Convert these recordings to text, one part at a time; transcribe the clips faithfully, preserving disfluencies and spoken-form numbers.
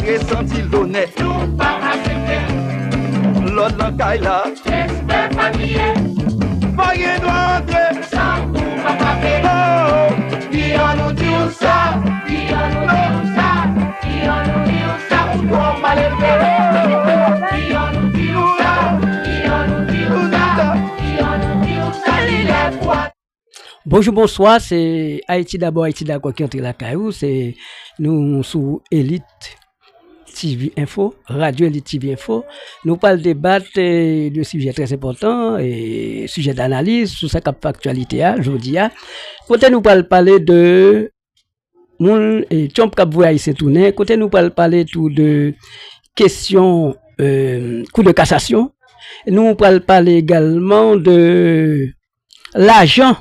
E santi lonè. Nou pa aksepte. Lòd nan kay la. Respè pa bliye. Pa gen dwa antre. Tankou pa frape. Oh. Ki an nou di w sa. Ki an nou di w sa. Ki an nou di w sa. Ou twò malelve. Ki an nou di w sa. Ki an nou di w sa. Ki an nou di w sa. Li lè pou Bonjou, bonswa, se Ayiti Dabò, Ayiti Dakò ki antre lakay ou, se nou sou Elit T V Info, Radyo Elit T V Info. Nou pral debat eh, de sijè trè enpòtan, eh, sijè danaliz sou sa k ap fè aktyalite a, jodi a. Kote nou pral pale de moun eh, Trump k ap voye Ayisyen tounen, kote nou pral pale tou de kesyon eh, kou de kasasyon. Nou pral pale egalman de lajan,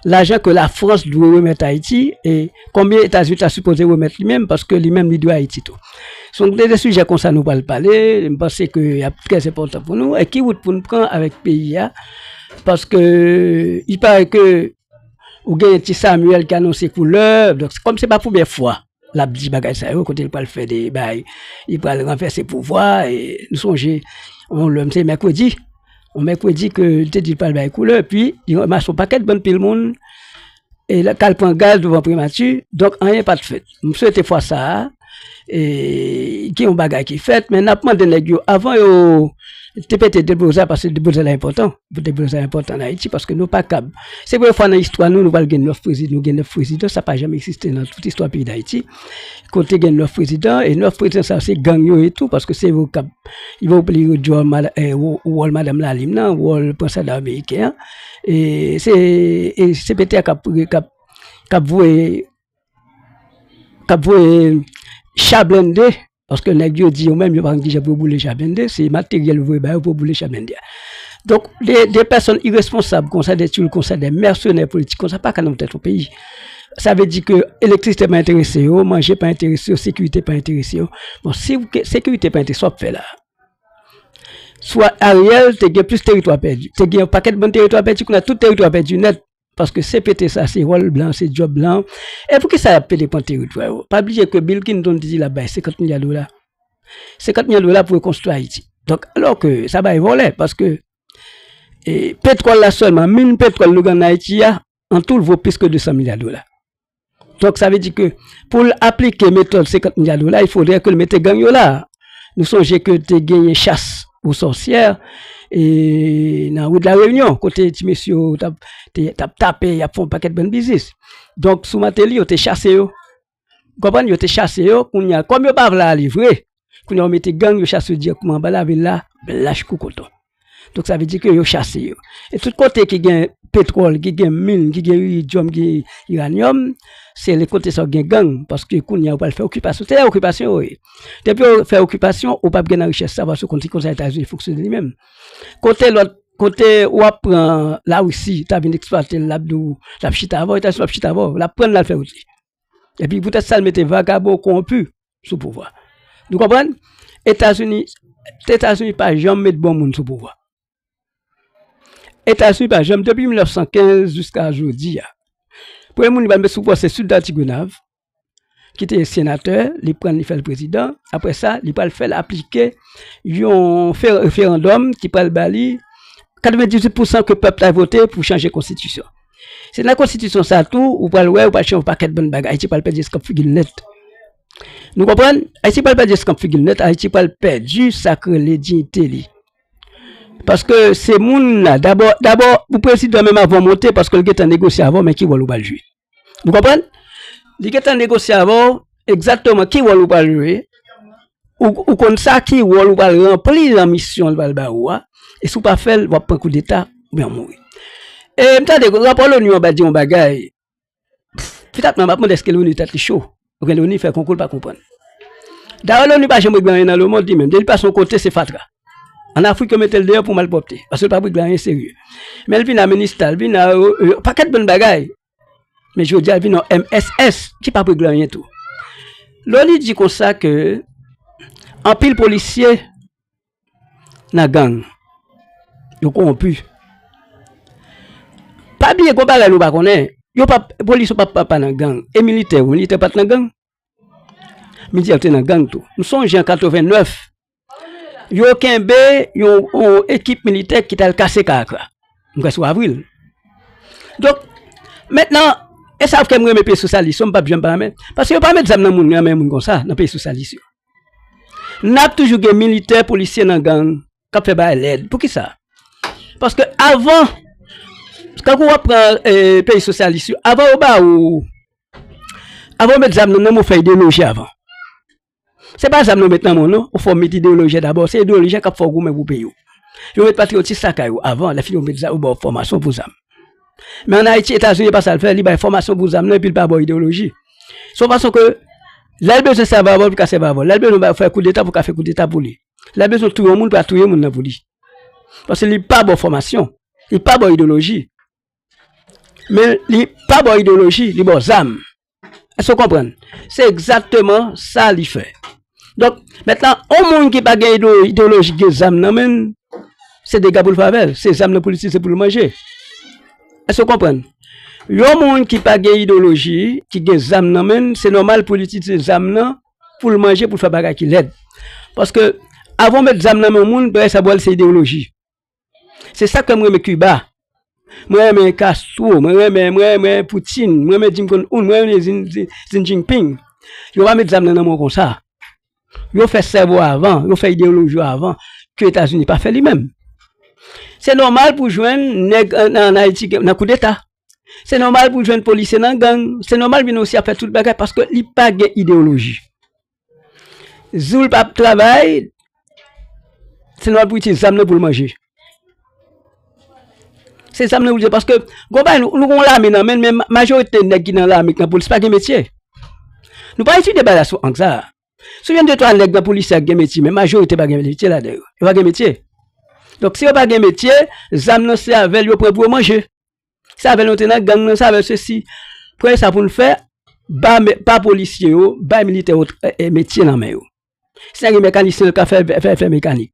lajan ke Lafrans dwe remèt Ayiti, e konbyen Etazini ta sipoze remèt li menm, paske li menm li dwe Ayiti tou. Se yon de sijè konsa nou pral pale, m panse ke y ap trè enpòtan pou nou, e ki wout pou n pran avèk peyi a, paske il paraît ke ou gen ti Samuel ki anonse koulè, donk kòm se pa premyè fwa, l ap di bagay sa yo, kote l pral fè de bagay, li pral ranvèse pouvwa, e nou sonje, yon lè, se mèkredi, yon mèkredi ke li te di l pral bay koulè, epi li ranmase yon pakèt bann pil moun, e l al pran gaz douvan primati, donk anyen pa t fèt. M swete fwa sa a, e gen yon bagay ki fèt, men n ap mande nèg yo, avan yo te pete deblozay, paske deblozay la enpòtan, pou deblozay enpòtan an Ayiti, paske nou pa kab. Se premye fwa nan istwa nou, nou pral gen nèf prezidan, nou gen nèf prezidan, sa pa janm egziste nan tout istwa peyi Dayiti. Kote gen nèf prezidan, e nèf prezidan sa se gang yo ye tou, paske se yo k ap, yo oubli yo djòl mada- eh, wo- wòl madanm Lalim nan, wòl pran sòlda ameriken an. E se e se pete a k ap k ap k ap voye k ap voye cha blende, paske nèg yo di yo menm yo pa konn kijan pou yo boule cha blende, se materyèl yo voye ba yo pou yo boule cha blende a. Donk, de, de pèsòn iresponsab konsa, de tchoul konsa, de mèsenè politik konsa, pa ka nan tèt yon peyi. Sa vle di ke elektrisite pa enterese yo, manje pa enterese yo, sekirite pa enterese yo. Bon, si w ke- sekirite pa enterese, w ap fè la. Swa Ariel te gen plis teritwa pèdi, te gen yon pakèt bann teritwa pèdi, kounye a tout teritwa pèdi nèt. Paske se pete sa, se wòl blan, se djòb blan. E poukisa y ap pete pran teritwa yo? Pa bliye ke Bill Clinton te di l ap bay senkant milya dola. Senkant milya dola pou rekonstwi Ayiti. Donk, alò ke sa bay vòlè, paske e, petwòl la sèlman, min petwòl nou gen ann Ayiti a, an tou l vo plis ke de san milya dola. Donk, sa vle di ke pou l aplike metòd senkant milya dola, il faudrait ke l mete gang yo la. Nou sonje ke te genyen chas o sòsyè e, nan ri de la Reyinyon, kote ti mesye yo t ap te- t ap tape, y ap fè yon pakèt bann biznis. Donk, sou Martelly, yo te chase yo. Ou konprann? Yo te chase yo, kounye a, kòm yo pa vle ale vre, kounye a, yo mete gang, yo chase yo dirèkteman anba lavil la, lach kou koton. Donk, sa vle di ke yo chase yo. E tout kote ki gen petwòl, ki gen min, ki gen iridyòm, ki gen iranyòm, se le kote sa yo gen gang, paske kounye a yo pral fè okipasyon. Se okipasyon yo ye. Depi yo fè okipasyon, ou p ap gen nan richès sa, paske konn se konsa Etazini fonksyone li menm. Kote lòt, kote w ap pran Larisi, ta vin eksplwate l, l ap di w, l ap chita avè w, Etazini p ap chita avè w, l ap pran l, l al fè wout li. Epi poutèt sa, l mete vagabon kowonpi sou pouvwa. Nou konprann? Etazini, Etazini pa janm met bon moun sou pouvwa. Etazini pa janm, depi mil nèf san kenz jiska jodi a. Premye moun li pral met sou pouvwa se Sylvain Tigrenave, ki te senatè, li pran l, li fè l prezidan. Apre sa, li pral fè l aplike yon fe- referandòm ki pral ba li katrevendizuit pousan ke pèp la vote pou chanje konstitisyon. Se nan konstitisyon sa tou, ou pral wè, ou pral chanje yon pakèt bann bagay. Ayiti pral pèdi eskanp figi l nèt. Nou konprann? Ayiti pral pèdi eskanp figi l nèt, Ayiti pral pèdi sa k rele diyite li. Paske se moun la, dabò, dabò, ou prezidan menm avan w monte, paske l gentan negosye avè w, men ki wòl ou pral jwe. Nou konprann? Li gentan negosye avè w, egzakteman ki wòl ou pral jwe, ou, ou konn sa ki wòl ou pral ranpli nan misyon l pral ba ou a, e si w pa fè l, w ap pran koudeta, oubyen w mouri. E m tande rapò Loni an ba di yon bagay, pita m ap mande èske Loni tèt li cho, oubyen Loni fè konkou l pa konprann. Dayè Loni pa janm regle anyen nan lemonn li menm, depi l pase yon kote se fatra. Ann Afrik yo mete l deyò pou malpwòpte, paske l p ap regle anyen serye. Men l vin a minista, l vin a, euh, euh, pakèt bann bagay. Men jodi a, l vin yon M S S ki p ap regle anyen tou. Loni di konsa ke anpil polisye nan gang, yo kowonpi. Pa bliye, gon bagay nou pa konnen. Yo p ap, polis yo p ap pa, pa nan gang. E militè yo, militè pa t nan gang. Midyè te nan gang tou. M sonje an katrevennnèf, yo kenbe yon, yon ekip militè ki t al kase Karakra. M kwè se w avril. Donk, mentnan, e sa fè m renmen peyi sosyalis yo, m p ap janm pa renmen. Paske yo pa met zam nan moun, nan men moun konsa, nan peyi sosyalis yo. N ap toujou gen militè, polisye nan gang k ap fè bagay lèd. Poukisa? Paske avan, kankou w ap pran eh, peyi sosyalis yo, avan yo ba ou, avan yo met zam nan men w, fè ideoloji avan. Se pa zam nan met nan men w non, ou fò met ideoloji dabò, se ideoloji k ap fè w goumen pou peyi w. Yo met patriyotis lakay ou avan, lè fini yo met zam, yo ba w fòmasyon pou zam. Men ann Ayiti, Etazini, e pa sa l fè, li bay fòmasyon pou zam nan, epi l pa ba w ideoloji. Se yon fason ke, lè l bezwen sèvi avè w, pou l ka sèvi avè w. Lè l bezwen ba- fè koudeta, pou l ka fè koudeta pou li. Lè l bezwen touye yon moun, pou l ka touye moun nan pou li. Paske li pa ba w fòmasyon, li pa ba w ideoloji. Men li pa ba w ideoloji, li ba w zam. Èske w konprann? Se egzakteman sa li fè. Donk, mentnan, yon moun ki pa gen ide- ideoloji, gen zam nan men l, se dega pou l fè avè l. Se zam nan pou l itilize pou l manje. Èske w konprann? Yon moun ki pa gen ideoloji, ki gen zam nan men l, se nòmal pou l itilize zam nan pou l manje, pou l fè bagay ki lèd. Paske, avan w met zam nan men yon moun, bagay sa pou al se ideoloji. Se sa k fè m renmen Kiba. Mwen renmen Castro, mwen renmen, mwen renmen Putin, mwen renmen Kim Jong Un, mwen renmen Xi, Xi, Xi Jinping. Yo pa met zam nan nan men w konsa. Yo fè sèvo avan, yo fè ideoloji yo avan, ke Etazini pa fè li menm. Se nòmal pou jwenn nèg an, an Ayiti gen- nan koudeta. Se nòmal pou jwenn polisye nan gang. Se nòmal vin osi ap fè tout bagay paske li pa gen ideoloji. Jou l p ap travay, se nòmal pou itilize zam nan pou l manje. Se zam nan pou l itilize, paske gon bagay, nou, nou gon lame nan men n, men ma- majorite nèg ki nan lame, ki nan polis, pa gen metye. Nou pa etidye bagay la sou ang sa. Si w jwenn de twa nèg nan polis la ki gen metye, men majorite pa gen metye ladan yo. Yo pa gen metye. Donk, si yo pa gen metye, zam nan se avè l yo pran pou yo manje. Se avè l nou te nan gang nan, se avè l sesi. Premye sa pou n fè, ba, me- ba polisye yo, bay militè yo eh, eh, metye nan men yo. Si nèg mekanisyen, l ka fè, fè, fè mekanik.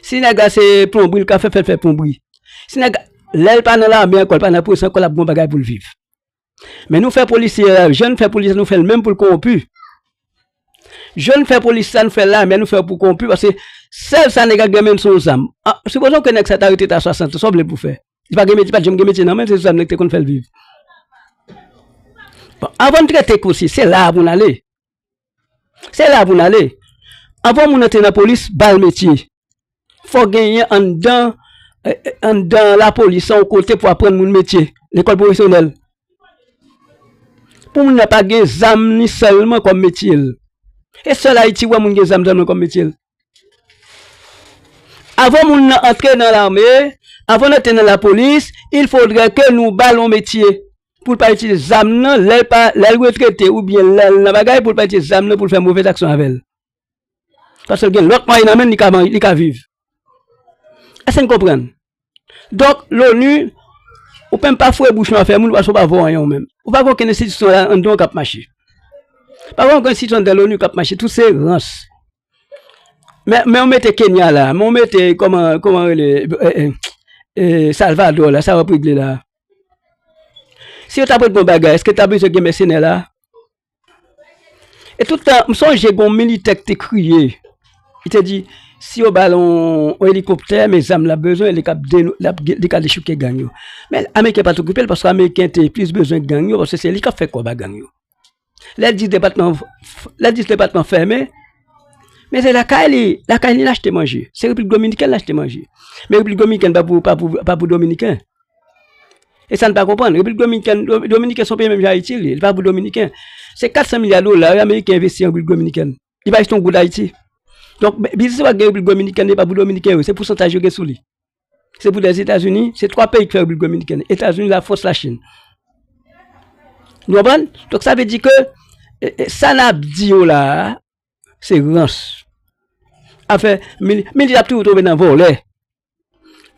Si nèg la se plonbri, l ka fè, fè, fè plonbri. Si nèg, lè l pa nan lame ankò, l pa nan polis ankò, l ap gon bagay pou l viv. Men nou fè polisye, jèn fè polisye, nou fè l menm pou l kowonpi. Jèn fè polis sa, nou fè l la, men nou fè l pou kowonpi, paske sèl sa nèg la gen men l se yon zam. Ah, sipozon ke nèg sa ta rete ta swasant, sa w vle pou fè? Li pa gen metye, pa t janm gen metye nan men l, se zam nèg te konn fè l viv. Bon, avan n trete kou si, se la a pou n ale. Se la pou n ale. Avan moun nan te nan polis, ba l metye. Fò genyen anndan, eh, eh, anndan lapolis, yon kote pou aprann moun metye. Lekòl pwofesyonèl. Pou moun nan pa gen zam ni sèlman kòm metye l. E sèl Ayiti w wè moun gen zam sèlman kòm metye l. Avan moun nan antre nan lame, avan l antre nan lapolis, il faudrait que nou ba l yon metye. Pou l pa itilize zam nan, lè l pa, lè l retrete oubyen lè l nan bagay, pou l pa itilize zam nan pou l fè movèz aksyon avè l. Paske l gen lòt mwayen nan men l, li ka man- li ka viv. Èske n konprann? Donk, l'ONU, ou menm pa foure bouch nan afè moun, paske w pa vo anyen ou menm. Ou pa gen okenn enstitisyon la anndan w k ap mache. Pa gen okenn enstitisyon anndan l'ONU k ap mache, tout se rans. Men, men w mete Kenya la, men w mete, kòman, kòman rele, eh, eh, eh, Salvador la, sa w ap regle la. Si yo t ap regle yon bagay, èske t ap bezwen gen mèsenè la? E tout tan, m sonje gon militè ki te kriye. Li te di, si yo ba l yon, yon elikoptè, men zam l ap bezwen, li k ap de- l ap, li ka dechouke gang yo. Men Ameriken pa t okipe l, paske Ameriken te plis bezwen gang yo, paske se li k ap fè kòb a gang yo. Lè dis depatman, lè dis depatman fèmen, men se lakay li, lakay li l achte manje. Se Repiblik Dominikèn l achte manje. Men Repiblik Dominikèn pa pou, pa pou, pa pou Dominiken. E sa n pa konprann. Repiblik Dominikèn, Do- Dominiken se yon peyi menm jan Ayiti li, li pa pou Dominiken. Se kat san milya dola wi Ameriken envesti an Repiblik Dominikèn. Li pa achte yon goud Ayiti. Donk, bi- biznis yo pa gen Repiblik Dominikèn, li pa pou Dominiken yo, se pousantaj yo gen sou li. Se pou Lèzetazini, se twa peyi ki fè Repiblik Dominikèn, Etazini, Lafrans, Lachin. Nou konprann? Donk, sa vle di ke eh, eh, sa n ap di yo la a, se rans. Afè, mili- milis ap toujou tonbe nan vòlè.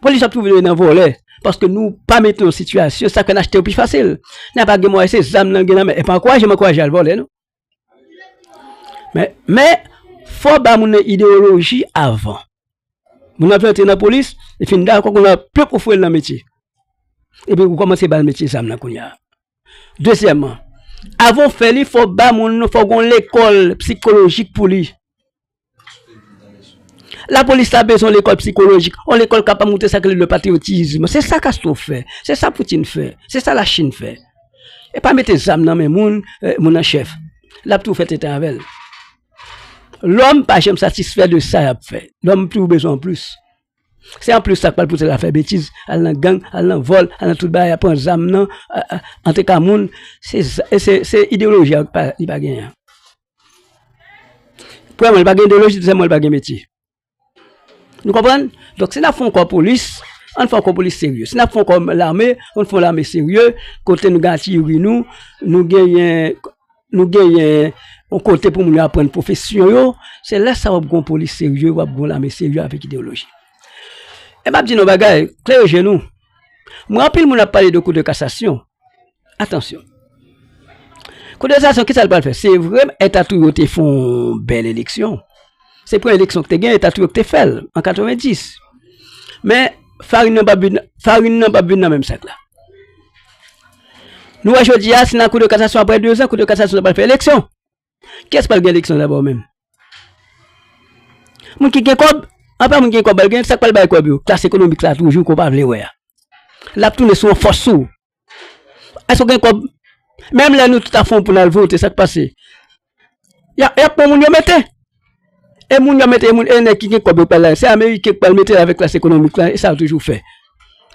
Polis ap toujou tonbe nan vòlè. Paske nou pa mete yon sitiyasyon, sa fè n achte yo pi fasil. N a pa gen mwayen, se zam nan gen nan men. E pa ankouraje m ankouraje al vòlè, non. Men, men, fò ba moun nan ideyoloji avan. Moun nan vle antre nan polis, li fin dakò kounye a, plop ou foure l nan metye. Epi ou kòmanse ba l metye zam nan kounye a. Dezyèmman, Avan w fè li, fò w ba moun nan, fò w gen yon lekòl sikolojik pou li. Lapolis la bezwen yon lekòl sikolojik, yon lekòl k ap montre sa k rele le patriotisme. Se sa Castro fè, se sa Poutine fè, se sa Lachin fè. E pa mete zam nan men moun, eh, moun an chèf. L ap toujou fè tenten avè l. Lòm pa janm satisfè de sa y ap fè. Lòm toujou bezwen anplis. Se anplis sa k pral pouse l al fè betiz, al nan gang, al nan vòl, al nan tout bagay, al pran zam nan, a, a, antre ka moun. Se, sa- e se, se ideyoloji a li pa, li pa genyen an. Premyèman, li pa gen ideyoloji, dezyèmman, li pa gen metye. Nou konprann? Donk, si n ap fè yon kò polis, ann fè yon kò polis serye. Si n ap fè yon kò lame, ann fè yon lame serye, kote nou gen atileri nou, nou genyen, nou genyen yon kote pou moun yo aprann pwofesyon yo, se lè sa w ap gen yon polis serye, w ap gen yon lame serye avèk ideyoloji. E m ap di nou yon bagay, klere je nou. Mwen, anpil moun ap pale de kou de kasasyon. Atansyon. Kou de kasasyon, kisa l pral fè? Se vre, Etatouyou te fè yon bèl eleksyon. Se premye eleksyon ki te gen, Etatouyou ki te fè l, an katrevenndis. Men, farin nan p ap vin, farin nan p ap vin nan menm sak la. Nou wè jodi a, si nan kou de kasasyon apre de zan, kou de kasasyon pral fè eleksyon. Kiyès pral gen eleksyon dabò menm? Moun ki gen kòb, anpil moun ki gen kòb, pral gen sa k pral bay kòb yo. Klas ekonomik la toujou ke w pa vle wè a. L ap tounen sou yon fòs sou ou. Èske w gen kòb? Menm lè nou tout ap fè yon pou n al vote, sa k pase? Y ap, y ap pran moun yo mete. E moun yo mete, e moun, e nèg ki gen kòb yo pral la, se Ameriken k pral mete l avèk klas ekonomik la, e sa yo toujou fè.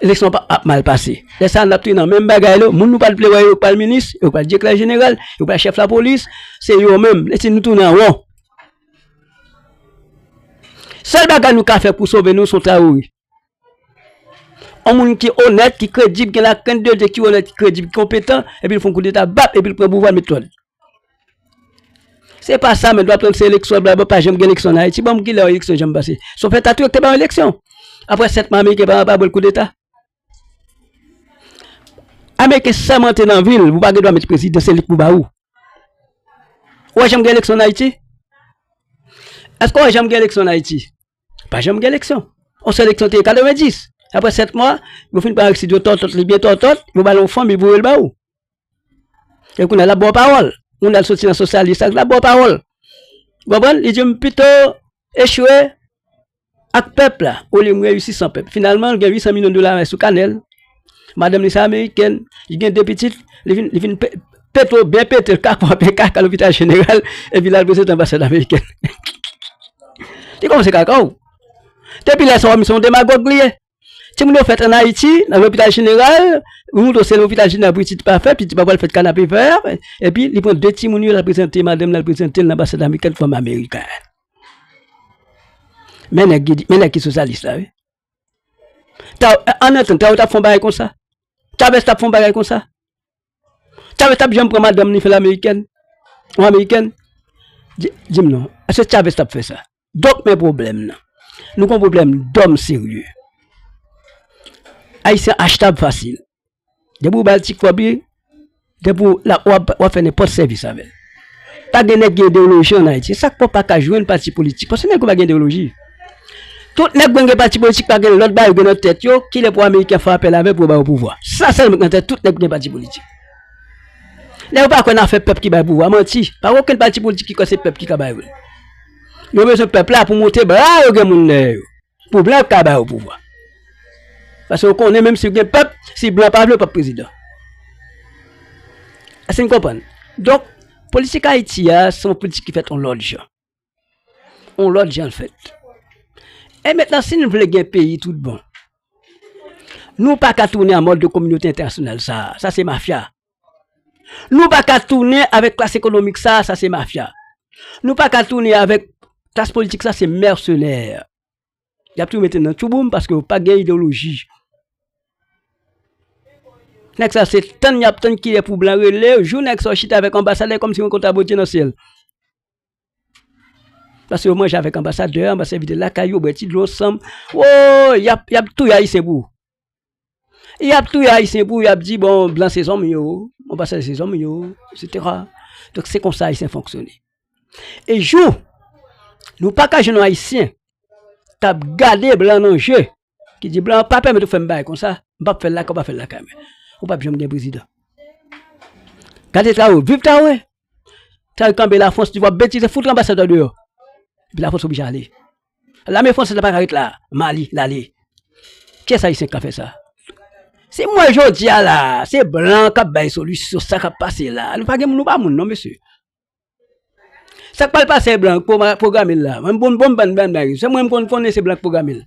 Eleksyon pa ap mal pase. Lè sa a, n ap tounen nan menm bagay la, moun nou pa t vle wè yo pral minis, yo pral direktè jeneral, yo pral chèf lapolis, se yo menm. E si nou tounen an won. Sèl bagay nou ka fè pou sove nou, se yon Traoré. Yon moun ki onèt, ki kredib, gen lakrent de Dye, ki onèt, ki kredib, ki konpetan, epi l fè yon koudeta, bap, epi l pran pouvwa, l met lòd. Se pa sa, men dwa tann se eleksyon, bla, bla, pa janm gen eleksyon an Ayiti. Bon, ki lè eleksyon janm pase? Se Etatouyou ki te ba yo eleksyon. Apre sèt mwa, Ameriken pa, pa ba l koudeta. Ameriken sèmante nan vil, ou pa gen dwa met prezidan, se li k pou ba ou. Ou wè janm gen eleksyon an Ayiti? Èske ou wè janm gen eleksyon an Ayiti? Pa janm gen eleksyon. On sèl eleksyon te ye katrevenndis. Apre sèt mwa, yo fin pran Aristide, yo tòtòt li byen tòtòt, yo ba l yon fanm, li voye l ba ou. E kounye a, l ap ba w pawòl. Moun al soti nan sosyalis la, l ap ba w pawòl. Ou konprann? Li di, "M pito echwe ak pèp la, olye m reyisi san pèp." Finalman, l gen uit san milyon dola sou kanè l. Madanm li se amerikèn, li gen de pitit, li vin, li vin pe-, pete w byen pete, l ka kwape kaka lopital jeneral, epi l al prezante anbasad amerikèn. Li kòmanse kaka w. Depi lè sa, w ap misye yon demagòg li ye. Timoun yo fèt ann Ayiti, nan lopital jeneral, ou montre w se lopital jeneral pitit pa fèt, pitit pa pral fèt kanapevè, epi li pran de timoun yo, l al prezante madanm, l al prezante l nan anbasad amerikèn kòm ameriken. Men nèg ki, men nèg ki sosyalis la, wi. Ta, an antan, Traoré t ap fè yon bagay konsa? Chavez t ap fè yon bagay konsa? Chavez t ap janm pran madanm li fè l amerikèn? Yon amerikèn? Di, di m non, èske Chavez t ap fè sa? Donk, men pwoblèm nan. Nou gon pwoblèm dòm serye. Ayisyen achtab fasil. Depi w ba l ti kòb li, depi w la, w ap, w ap fè nenpòt sèvis avè l. Pa gen nèg gen ideyoloji ann Ayiti. Se sa k fè w pa ka jwenn pati politik. Paske nèg yo pa gen ideyoloji. Tout nèg ki gen pati politik pa gen lòt bagay yo gen nan tèt yo, kilè pou Ameriken fè apèl avè l pou yo ba yo pouvwa. Sa sèlman ki nan tèt tout nèg ki gen pati politik. Nèg yo pa kwè nan afè pèp ki bay pouvwa, manti. Pa gen okenn pati politik ki kwè se pèp ki ka ba yo l. Yo bezwen pèp la pou monte bra yo gen moun dèyè yo. Pou blan ka ba yo pouvwa. Paske yo konnen menm si gen pèp, si blan pa vle, yo p ap prezidan. Èske n konprann? Donk, politik Ayiti a, se yon politik ki fèt yon lòt jan. Yon lòt jan l fèt. E mentnan, si n vle gen peyi tout bon, nou pa ka tounen an mòd de kominote entènasyonal sa a. Sa se mafya. Nou pa ka tounen avèk klas ekonomik sa a. Sa se mafya. Nou pa ka tounen avèk klas politik sa, se mèsenè. Y ap toujou mete n nan tchouboum paske yo pa gen ideyoloji. Nèg sa se tann y ap tann kilè pou blan rele yo. Jou nèg sa yo chita avèk anbasadè kòmsi yo rankontre Bondye nan syèl. Paske yo manje avèk anbasadè, anbasadè envite l lakay yo, bwè ti dlo ansanm. Wo, y ap, y ap touye Ayisyen pou ou. Y ap touye Ayisyen pou ou, y ap di, bon, blan se zòmbi yo, anbasadè se zòmbi yo, etsetera. Donk, se konsa Ayisyen fonksyone. E jou nou pa ka jwenn yon Ayisyen k ap gade blan nan je, ki di, "Blan, pa pèmèt ou fè m bagay konsa, m p ap fè l lakay ou, pa fè l lakay mwen." Ou p ap janm gen prezidan. Gade Traoré, viv Traoré. Traoré kanpe Lafrans, li va betize, fout anbasadè deyò. Epi Lafrans oblije ale. Lame fransèz la pa ka ret la. Mali, l ale. Kiyès ayisyen k ka fè sa? Se mwen jodi a la, se blan k ap bay solisyon sa k ap pase la. Nou pa gen moun, nou pa moun non, mesye. Sa k pral pase blan, pwograme l la. Mwen bon, bon, ban, ban, ban, se mwen m konn konnen se blan k pwograme l.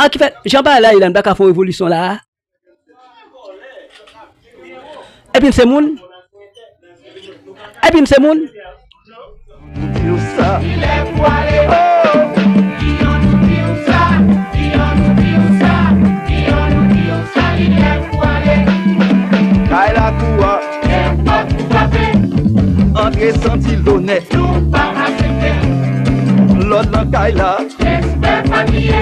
An ki fè, jan bagay la ye la, n pa ka fè yon revolisyon la a? Epi n se moun? Epi n se moun? Kay la kou a. Antre santi lonè. Lòd nan kay la. Respè pa bliye.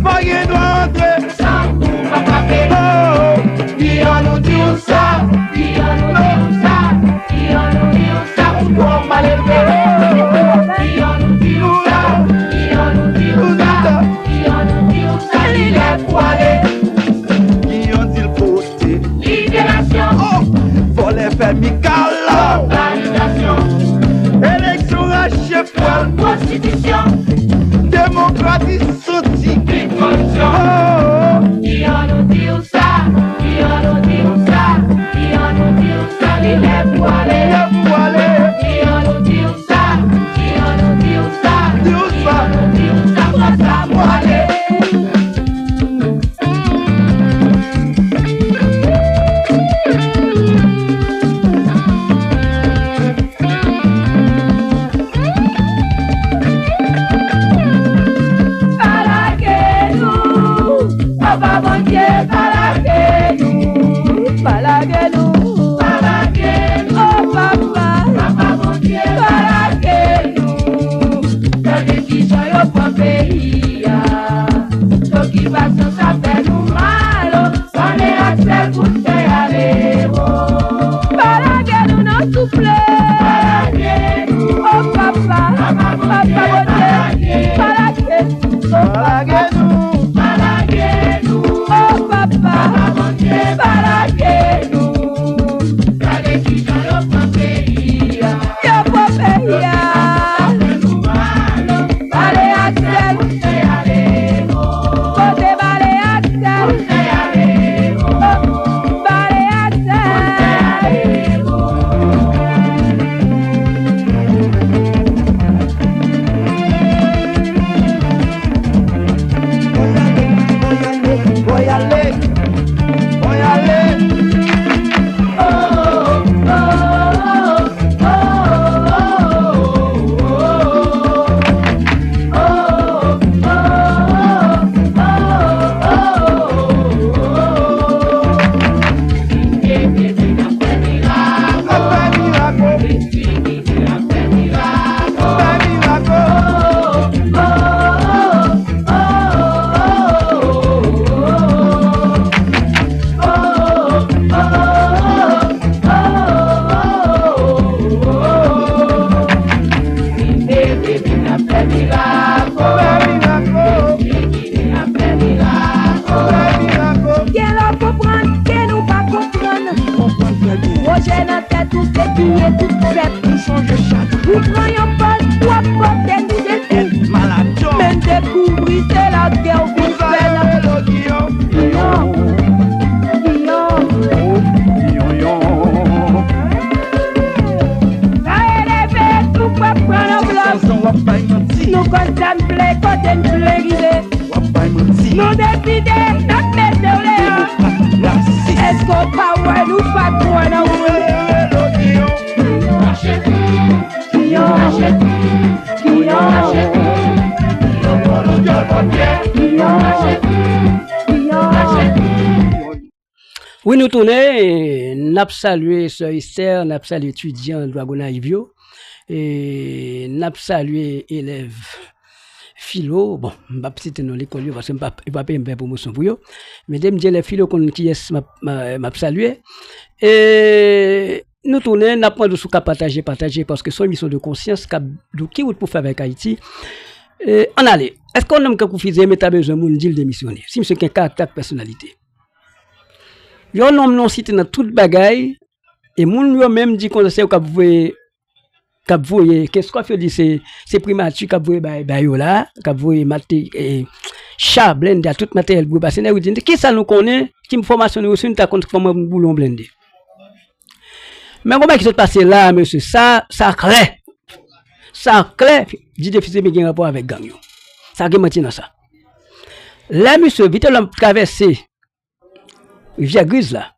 Pa gen dwa antre. San kou pa frape. Oh. Ki an nou di w sa, ki an nou di w sa, ki an nou di w sa, ou twò mal elve. Ki an nou di w sa, ki an nou di w sa, ki an nou di w sa, li lè pou ale. Ki an di l pote. Liberasyon. Oh! Vòlè fè mikala. Validasyon. Eleksyon rache pwal. Konstitisyon. Demokrasi santi. Vin koripsyon. Oh! Ki an nou di w sa, ki an nou di w sa, ki an nou di w sa, li lè pou ale. Lè pou ale. Ki an nou di w sa, ki an nou di w sa, di w sa, ki an nou di w sa, fwa sa pou ale. Pa lage nou, papa Bondye, pa lage nou, pa lage nou, pa lage nou, o papa, papa Bondye, pa lage nou. Gade kijan yo pran peyi a, lokipasyon sa fè nou mal, o. Pale ak sèl pou n fè ale, o. Pa lage nou non souple. Pa lage nou. O papa, papa Bondye, pa lage nou. Pa lage nou. Pa lage nou. O papa, papa Bondye, pa lage nou. Gade kijan yo pran peyi a. Yo pran peyi a. Pale ak sèl. Kote pale ak sèl. Pale ak sèl. Voy ale, voy ale, voy ale. Gen lè w konprann, gen lè w pa konprann. Pwojè nan tèt ou se touye tout pèp pou chanje chak. Ou pran yon pòz, w ap pote n defi. Men dekouvri se lagè w vin fè nan. Yon, yon, yon. Sa eleve tou pèp pran nan blòf. Nou konn sa n vle, kote n vle rive. W ap bay manti. Nou deside, n ap mete w deyò. Demokrat, rasis. Èske w pa wè nou pa t kwè nan ou? Kiyon, kiyon, kiyon, kiyon. Wi, nou tounen, n ap salye sè Esther, n ap salye etidyan Dwa Gonayiv yo, e n ap salye elèv filo, bon, m p ap site non lekòl yo, paske m p ap, yo p ap peye m fè pwomosyon pou yo, men depi m di elèv filo, konn kiyès m ap, m a, m ap salye. E nou tounen, n ap mande w si w ka pataje, pataje, paske se yon emisyon de konsyans k ap di w ki wout pou fè avèk Ayiti. E, ann ale. Èske yon nonm kankou Fizi Aimé ta bezwen moun di l demisyone? Si misye gen karaktè ak pèsonalite. Yon nonm non site nan tout bagay, E moun yo menm di konsa se yo k ap voye, k ap voye, ke kòf yo di se, se primati k ap voye bay, bay yo la, k ap voye mate, e, cha, blende a, tout materyèl pou yo pase. Nèg yo di, kisa nou konnen, ki enfòmasyon nou resevwa, nou ta konn kòman pou nou boule yon blende. Men kòman ki sot pase la, mesye, sa, sa klè. Sa klè, Didier Fils-Aimé gen rapò avèk gang yo. Sa gen manti nan sa. Lè misye Vitelhomme travèse Rivyè Griz la,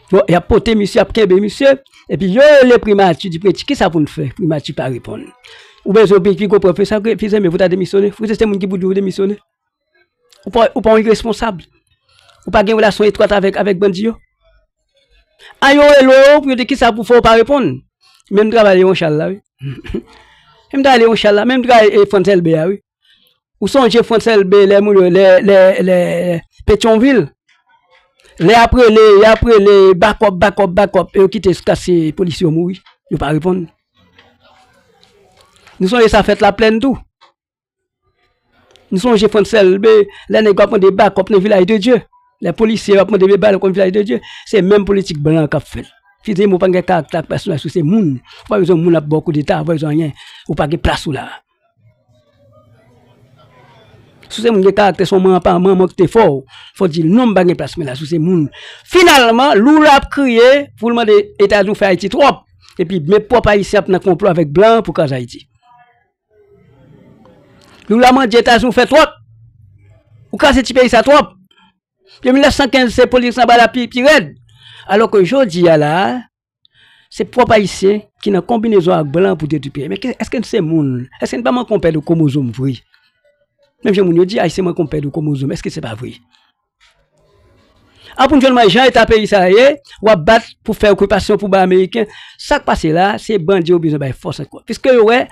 bon, y ap pote misye, y ap kenbe misye, epi yo rele primati, di, "Premye, kisa pou n fè?" Primati pa reponn. Ou bezwen pi, pi gwo prèv, sa ke Fils-Aimé pou ta demisyone? Pou se, se moun ki pou di w demisyone? Ou pa, ou pa yon iresponsab. Ou pa gen relasyon etwat avèk, avèk bandi yo. A yo rele w pou yo di kisa pou fè, ou pa reponn. Menm travay Léon Charles la, wi. Menm travay Léon Charles la, menm travay, e, Frantz Elbé a, wi. Ou sonje Frantz Elbé, lè moun yo, lè, lè, lè Petyonvil. Lè y ap rele, y ap rele, bakòp, bakòp, bakòp, e yo kite jiskaske polisye yo mouri. Yo pa reponn. Nou sonje sa fèt Laplèn tou. Nou sonje Frantz Elbé, lè nèg yo ap mande bakòp nan Vilaj de Dye. Lè polisye yo ap mande bakòp nan Vilaj de Dye, se menm politik blan k ap fèt. Fils-Aimé pa gen karaktè ak pèsonaj, sou se moun. Ou pa bezwen moun ap ba w koudeta, ou pa bezwen anyen. Ou pa gen plas ou la. Sou se moun gen karaktè, se yon manman, manman ki te fè w. Fò w di l non, m pa gen plas mwen la, sou se moun. Finalman, Lula ap kriye pou l mande Etazini fè Ayiti twòp. Epi, men pwòp Ayisyen ap nan konplo avèk blan pou kraze Ayiti. Lula mande Etazini fè twòp. Ou kraze ti peyi sa twòp. Depi mil nèf san kenz, se politik sa ba la pi, pi rèd. Alò ke jodi a la, se pwòp Ayisyen ki nan konbinezon ak blan pou detwi peyi. Men ke, èske n se moun? Èske n pa manke yon pè de kwomozòm vre? Menm jan moun yo di, Ayisyen manke yon pè de kwomozòm. Èske se pa vre? An pou n jwenn mwen jan eta peyi sa ye, w ap bat pou fè okipasyon pou bay Ameriken. Sa k pase la, se bandi yo bezwen bay fòs ankò. Piske yo wè,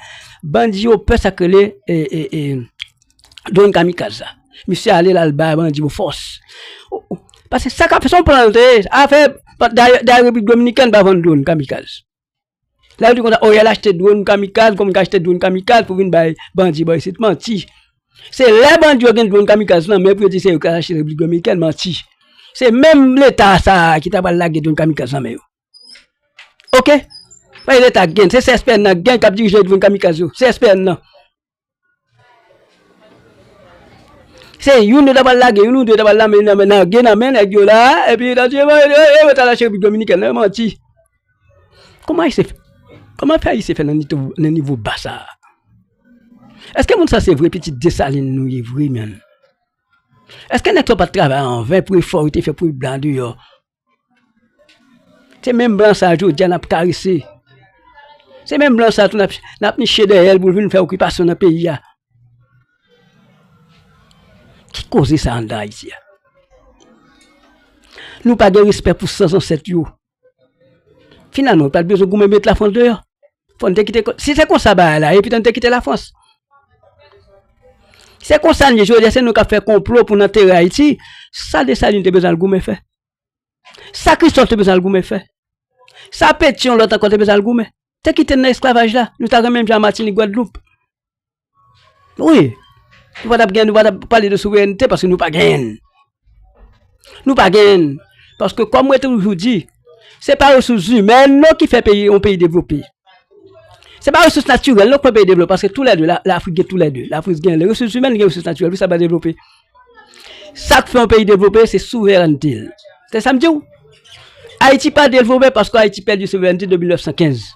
bandi yo pè sa k rele, e, e, e, dwòn kamikaz la. Misye ale la, l bay bandi yo fòs. Paske sa k ap fè se yon plan l te ye. Afè, dayè, dayè Repiblik Dominikèn pa vann dwòn kamikaz. Lè yo di konsa, o, y al achte dwòn kamikaz, kòm yo achte dwòn kamikaz pou vin bay bandi bò isit, manti. Se lè bandi yo gen dwòn kamikaz nan men pou yo di se yo k al achte Repiblik Dominikèn, manti. Se menm Leta sa a ki ta pral lage dwòn kamikaz nan men yo. Oke? Pa gen Leta k gen, se C S P N nan k gen k ap dirije dwòn kamikaz yo. C S P N nan. Se youn yo ta pral lage, youn ou de yo ta pral lage nan men, lage nan men nèg yo la, epi yo ta di, e, e, e, yo ta lage Repiblik Dominikèn, nan manti. Kòman Ayisyen fè, kòman fè Ayisyen fè nan nivo, nan nivo ba sa a? Èske moun sa se vre pitit Desalin nou ye vre, menm? Èske nèg sa pa t travay anven pou efò yo te fè pou blan deyò? Se menm blan sa a jodi a n ap karese. Se menm blan sa a tou n ap, n ap niche dèyè l pou l vin fè okipasyon nan peyi a. Ki koze sa anndan Ayiti a? Nou pa gen respè pou san zansèt yo. Finalman, nou pa t bezwen goumen met Lafrans deyò. Fò n te kite, si se konsa bagay la, epi n te kite Lafrans. Se konsa n ye jodi a, se nou k ap fè konplo pou n antere Ayiti. Sa Desalin te bezwen al goumen fè? Sa Kristòf te bezwen al goumen fè? Sa Petyon lòt ankò te bezwen al goumen? Te kite n nan esklavaj la, nou ta renmen menm jan a Matinik, Gwadloup. Wi. Nou pa t ap gen, nou pa t ap pale de souverènte paske nou pa genyen l. Nou pa genyen l. Paske kòm mwen toujou di, se pa resous imèn non ki fè peyi, yon peyi devlope. Se pa resous natirèl non ki fè yon peyi devlope, paske toulède, la, Lafrik gen toulède. Lafrik gen resous imèn, gen resous natirèl, wi, sa pa devlope. Sa k fè yon peyi devlope, se souverènte l. Se sa m di w. Ayiti pa devlope paske Ayiti pèdi souverènte depi mil nèf san kenz.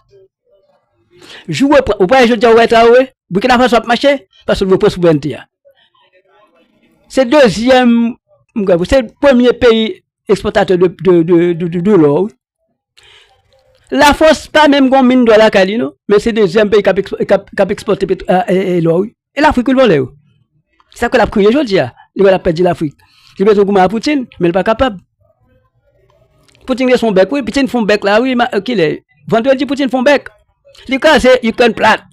Jou ou pran, ou pa wè jodi a ou wè Traoré, Burkina Faso ap mache, paske l vle pran souverènte a. Se dezyèm, m kwè, se premye peyi ekspòtatè de, de, de, de, de, de lò, wi. Lafrans pa menm gon min dò lakay li, non, men se dezyèm peyi k ap ekspo-, k ap, k ap ekspòte pet-, a, e, e, lò, wi. E Lafrik, wi, l vòlè yo. Se sa k fè l ap kriye jodi a. Li wè l ap pèdi Lafrik. Li bezwen goumen a Poutine, men l pa kapab. Poutine rete yon bèk, wi. Poutine fè yon bèk la, wi. Ma-, kilè? Vandredi, Poutine fè yon bèk. Li kraze Ikrèn plat.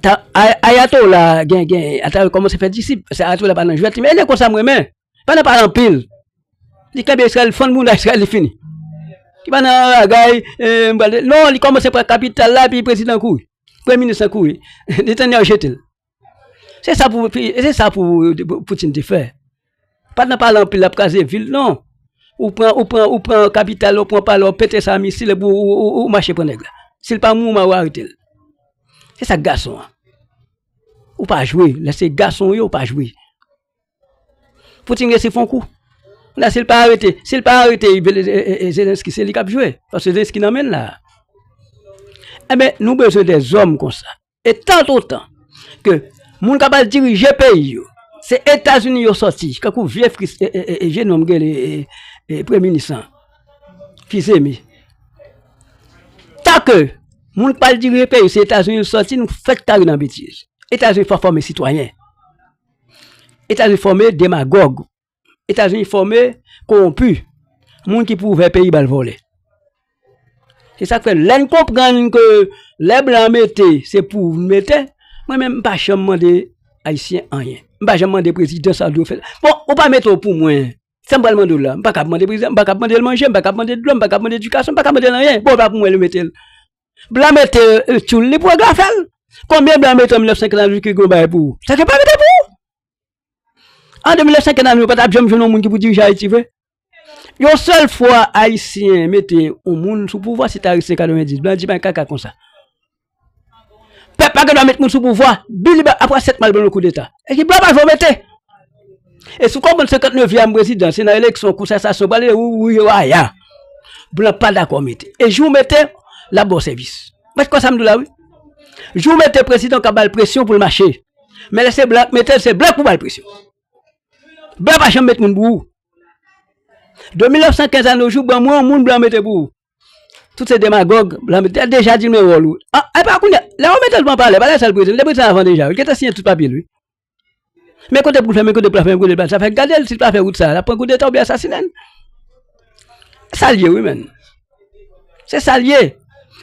Ta-, Ay-, Ayatollah gen, gen, Ayatollah kòmanse fè disip. Se Ayatollah pa nan jwèt li. Men e konsa m renmen. Pa nan pale anpil. Li kenbe Izrayèl, fann bounda Izrayèl, li fini. Li pa nan bagay, e, m pral, non, li kòmanse pran kapital la, epi prezidan kouri. Premye minis lan kouri. Netanyahu jete l. Se sa pou, se sa pou, pou Poutine te fè. Pa t nan pale anpil, l ap kraze vil, non. Ou pran, ou pran, ou pran kapital, ou pran palè, ou pete sa misil, epi ou, ou, ou, ou mache pran nèg la. Si l pa mouri, ou arete l. Se sa k gason an. Ou pa jwe. Lè se gason ou ye, ou pa jwe. Putin resi fè yon kou. La, si l pa arete, si l pa arete, e, e, e, Zelensky, se li k ap jwe. Paske Zelensky nan men l la. Enben, nou bezwen dèzòm konsa. E tantotan ke moun k ap al dirije peyi yo, se Etazini yo sòti, kankou vye fris, e, e, e, e, jenòm gen, e, e, premye minis lan, Fils-Aimé. Tanke moun k ap al dirije peyi, se Etazini yo sòti, nou fèk kare nan betiz. Etazini fò fòme sitwayen. Etazini fòme demagòg. Etazini fòme kowonpi. Moun ki pou ouvè peyi ba l vòlè. Se sa k fè lè n konprann ke lè blan mete, se pou w mete, mwen menm m pa janm mande Ayisyen anyen. M pa janm mande prezidan sa w dwe fè. Bon, ou pa mete w pou mwen. Sa m pral mande w la? M pa kab mande prezidan, m pa kab mande l manje, m pa kab mande dlo, m pa kab mande edikasyon, m pa kab mande l anyen. Bon, pa pou mwen li mete l. Blan mete, e, tchoul li pou egla fè l. Konbyen blan mete an mil nèf san kenz la ki gen yon bagay pou ou? Sa se pa mete pou ou. An de mil nèf san kenz la, nou pa t ap janm jwenn yon moun ki pou dirije Ayiti vre. Yon sèl fwa Ayisyen mete yon moun sou pouvwa, se te Aristide katrevenndis. Blan di pa gen kaka konsa. Pèp pa gen dwa met moun sou pouvwa. Billy Ba, apre sèt mwa, l ban nou koudeta. E ki blan pa vle mete. E si w konprann senkantnevyèm prezidan, se nan eleksyon, konsèsasyon, pral rele wi, wi, wi, aya. Blan pa dakò mete. E jou w mete, l ap ba w sèvis. Mwen kwè sa m di w la, wi. Jou w mete prezidan, w ka ba l presyon pou l mache. Men lè se blan k mete l, se blan k pou ba l presyon. Blan pa janm met moun pou ou. De mil nèf san kenz a nos jours, ban mwen yon moun blan mete pou ou. Tout se demagòg, blan mete, deja di l men wòl ou. A, e pa kounye a, lè yo mete l pran palè, palè sa l prezidan, li te prezidan avan deja, wi, li gentan siyen tout papye l, wi. Men kote pou l fè, men kote pou l fè, men kote pou l fè, sa fè gade l, si l pa fè wout sa, l ap pran koudeta oubyen asasinen l. Sa l ye, wi, menn. Se sa l ye.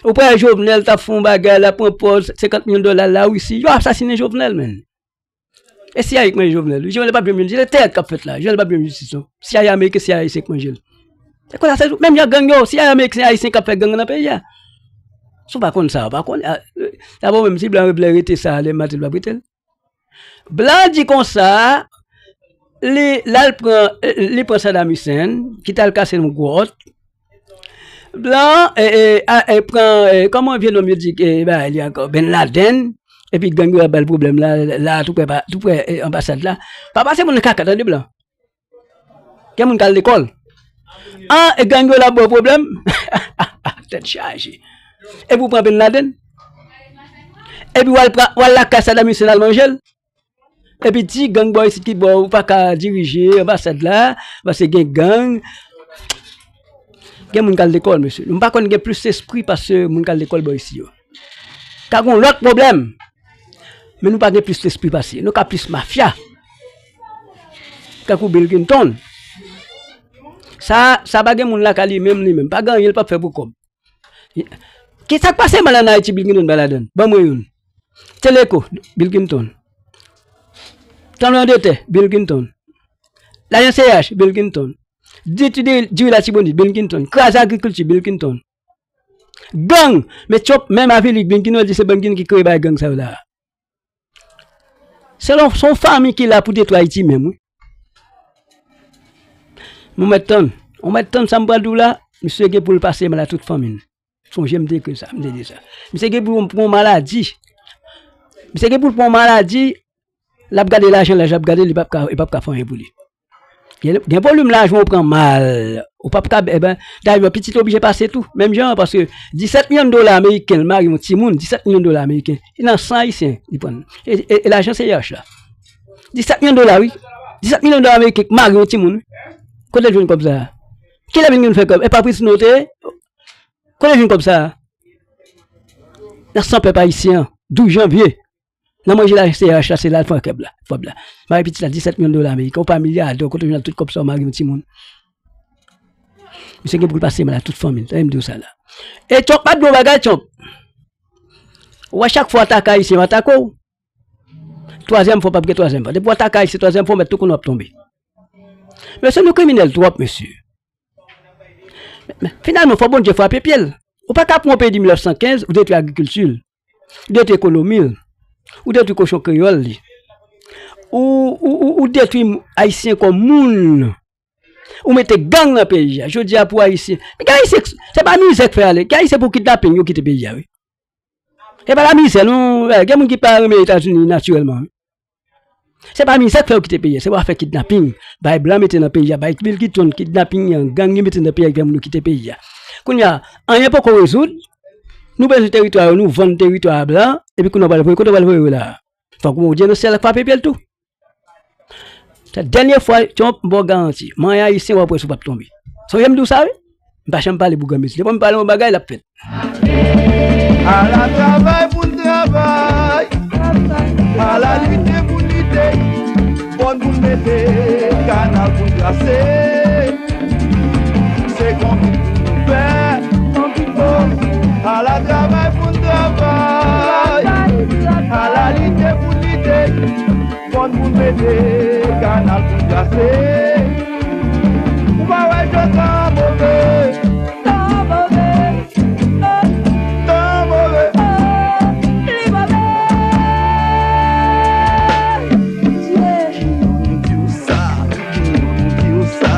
Ou pral Jovenel t ap fè yon bagay, l ap pran pòz, senkant milyon dola Larisi, yo asasinen Jovenel, menn. E C I A ki manje Jovenel, wi. Jovenel p ap janm jwenn, se teyat k ap fèt la. Jovenel p ap jwenn jistis, non. C I A ameriken, C I A ayisyen ki manje l. Se konsa, se menm jan gang yo, C I A ameriken, ayisyen k ap fè gang nan peyi a. Si w pa konn sa, w pa konn. A, sa bon, menm si blan vle rete sa, lè maten l p ap rete l. Blan di konsa, li, l al pran, li pran Saddam Hussein, ki t al kase yon gwòt. Blan, e, e, a, e, pran, e, kòman vye nonm yo di, e, bagay li ankò, Ben Laden, epi gang yo ap ba l pwoblèm la, la, tou prè, pa, tou prè, e, anbasad la. Pa pase moun nan kaka, tande blan. Gen moun k al lekòl. An, e gang yo la ba w pwoblèm? Tèt chaje. Epi w pran Ben Laden? Epi w al pra-, w al lakay Saddam Hussein al manje l? Epi di gang bò isit ki bò ou pa ka dirije anbasad la, paske gen gang. Gen moun k al lekòl, mesye. Nou pa konn gen plis lespri pase moun k al lekòl bò isi yo. Ka gen lòt pwoblèm. Men nou pa gen plis lespri pase. Nou ka plis mafya. Tankou Bill Clinton. Sa, sa pa gen moun lakay li menm, li menm. Pa gen anyen l p ap fè pou kòb. Ki sa k pase mal ann Ayiti, Bill Clinton pa ladann? Ban mwen youn. Teleco, Bill Clinton. Tranblemanndetè, Bill Clinton. Lajan C A H, Bill Clinton. Detwi diri, diri Latibonit, Bill Clinton. Kraze agrikilti, Bill Clinton. Gang, men Trump, menm avili, Bill Clinton di se Bill Clinton ki kreye bay gang sa yo la. Se yon, se yon fanmi ki la pou detwi Ayiti menm, wi. Mwen mèt tann. Mwen mèt tann sa m pral di w la, misye gen pou l pase mal a tout fanmi l. Sonje m te ekri sa, m te di sa. Misye gen pou l pran maladi. Misye gen pou l pran maladi, l ap gade lajan, lajan ap gade, li p ap ka, li p ap ka fè anyen pou li. Gen, gen volim lajan ou pran mal. Ou p ap ka, e ben, dayè, pitit oblije pase tou. Menm jan, paske disèt milyon dola ameriken, l mare yon timoun, disèt milyon dola ameriken. E nan san ayisyen, li pran. E, e, e lajan C I H la. Disèt milyon dola, wi. Disèt milyon dola ameriken k mare yon timoun, wi. Kote l jwenn kòb sa a? Kilè vin vin fè kòb? E pa Frisno te ye? Kote l jwenn kòb sa a? Nan san pèp ayisyen an, douz janvye. Nan manje la, C A H la, se la l fè kòb la, kòb la. Mare pitit la, disèt milyon dola ameriken, ou pa milyadè, kote w jwenn tout kòb sa w mare yon timoun? Misye gen pou l pase mal a tout fanmi l, tande m di w sa la. E Trump, m ap di w yon bagay, Trump. Ou wè chak fwa w atake ayisyen, yo atake w. Twazyèm fwa, p ap gen twazyèm fwa. Depi w atake ayisyen twazyèm fwa, w mèt tou konnen w ap tonbe. Mesye, nou kriminèl twòp, mesye. Men, men, finalman, fò Bondye frape pye l. Ou pa ka pran yon peyi de mil nèf san kenz, ou detwi agrikilti l, ou detwi ekonomi l, ou detwi kochon kreyòl li, ou, ou, ou, ou detwi ayisyen kòm moun. Ou mete gang nan peyi a. Jodi a pou Ayisyen. Men gen Ayisyen, se pa mizè k fè ale. Gen Ayisyen pou kidnaping yo kite peyi a, wi. E pa la mizè, non. Gen moun ki pa renmen Etazini natirèlman, wi. Se pa mizè k fè yo kite peyi a, se pou afè kidnaping. Bay blan mete nan peyi a, bay Bill Clinton, kidnaping an, gang yo mete nan peyi a, ki fè moun yo kite peyi a. Kounye a, anyen poko rezoud, nou bezwen teritwa yo, nou vann teritwa a blan, epi kounye a pral voye, kote pral voye yo la? Fòk Bondye nan syèl la frape pye l tou. Se dènye fwa, Trump, m ba w garanti, manyen ayisyen w ap wè si w p ap tonbe. Sonje m di w sa, wi. M pa janm pale pou granmesi. Depi m pale yon bagay, l ap fèt. Ala travay pou n travay, ala lite pou n lite, fò n pou n mete kanal pou n trase. Se konbit pou n fè, ala travay pou n travay, ala lite pou n lite, fò n pou n mete kanal pou n trase. Ou pa wè jan tan move. Tan move. Tan move. Li move. Kijan nou di w sa? Kijan nou di w sa?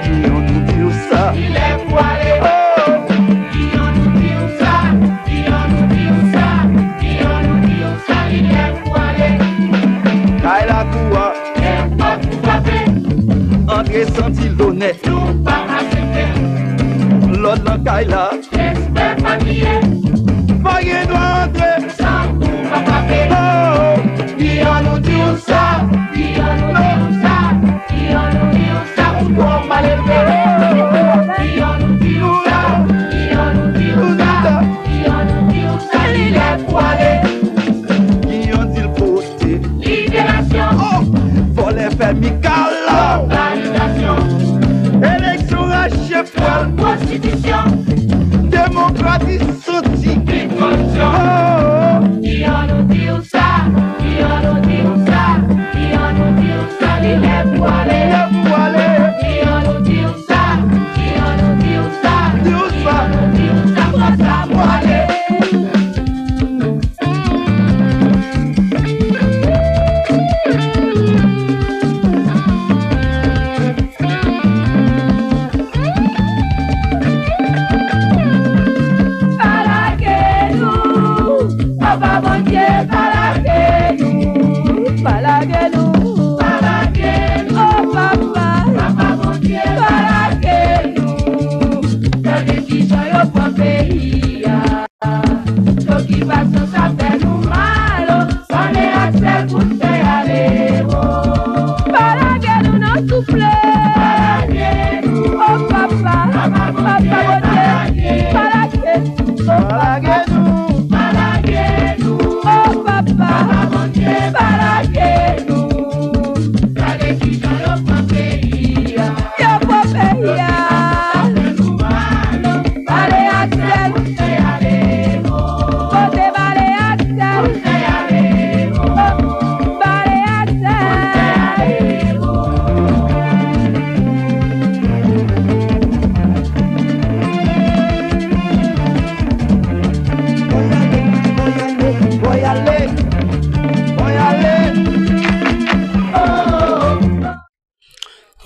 Kijan nou di w sa? Li lè pou ale. Oh! Kijan nou di w sa? Kijan nou di w sa? Kijan nou di w sa? Li lè pou ale. Kay la kou a. Nenpòt pou frape. Antre santi lonè. Nou p ap aksepte. Lòd nan kay la. Respè pa bliye. Pa gen dwa antre. San kou pa frape. Oh, oh. Kijan nou di w sa? Kijan nou di w sa? Kijan nou di w sa? Ou twò mal elve. Kijan nou di w sa? Kijan nou di w sa? Kijan nou di w sa? Li lè pou ale. Kijan di l pote. Liberasyon. Oh! Vòlè fè mikal. Globalizasyon. Eleksyon rache pwèl. Konstitisyon. Demokrasi santi. Vin koripsyon. Oh! Kijan nou di w sa? Kijan nou di w sa? Kijan nou di w sa? Li lè pou ale. Lè pou ale. Kijan nou di w sa? Kijan nou di w sa? Di w sa? Kijan nou di w sa? Pran sa pou ale. Pa lage nou, papa Bondye, pa lage nou, pa lage nou, pa lage nou, o papa, papa Bondye, pa lage nou. Gade kijan yo pran peyi a. Lokipasyon sa fè nou mal, o, sòne ak sèl pou n fè ale, o. Pa lage nou nan soufle. Pa lage nou. O papa, papa Bondye, pa lage nou. Pa lage nou. Pa lage nou. O papa, papa Bondye, pa lage nou. Gade kijan yo pran peyi a. Yo pran peyi a. Ale ak sèl. Kote bale ak sèl. Bale ak sèl.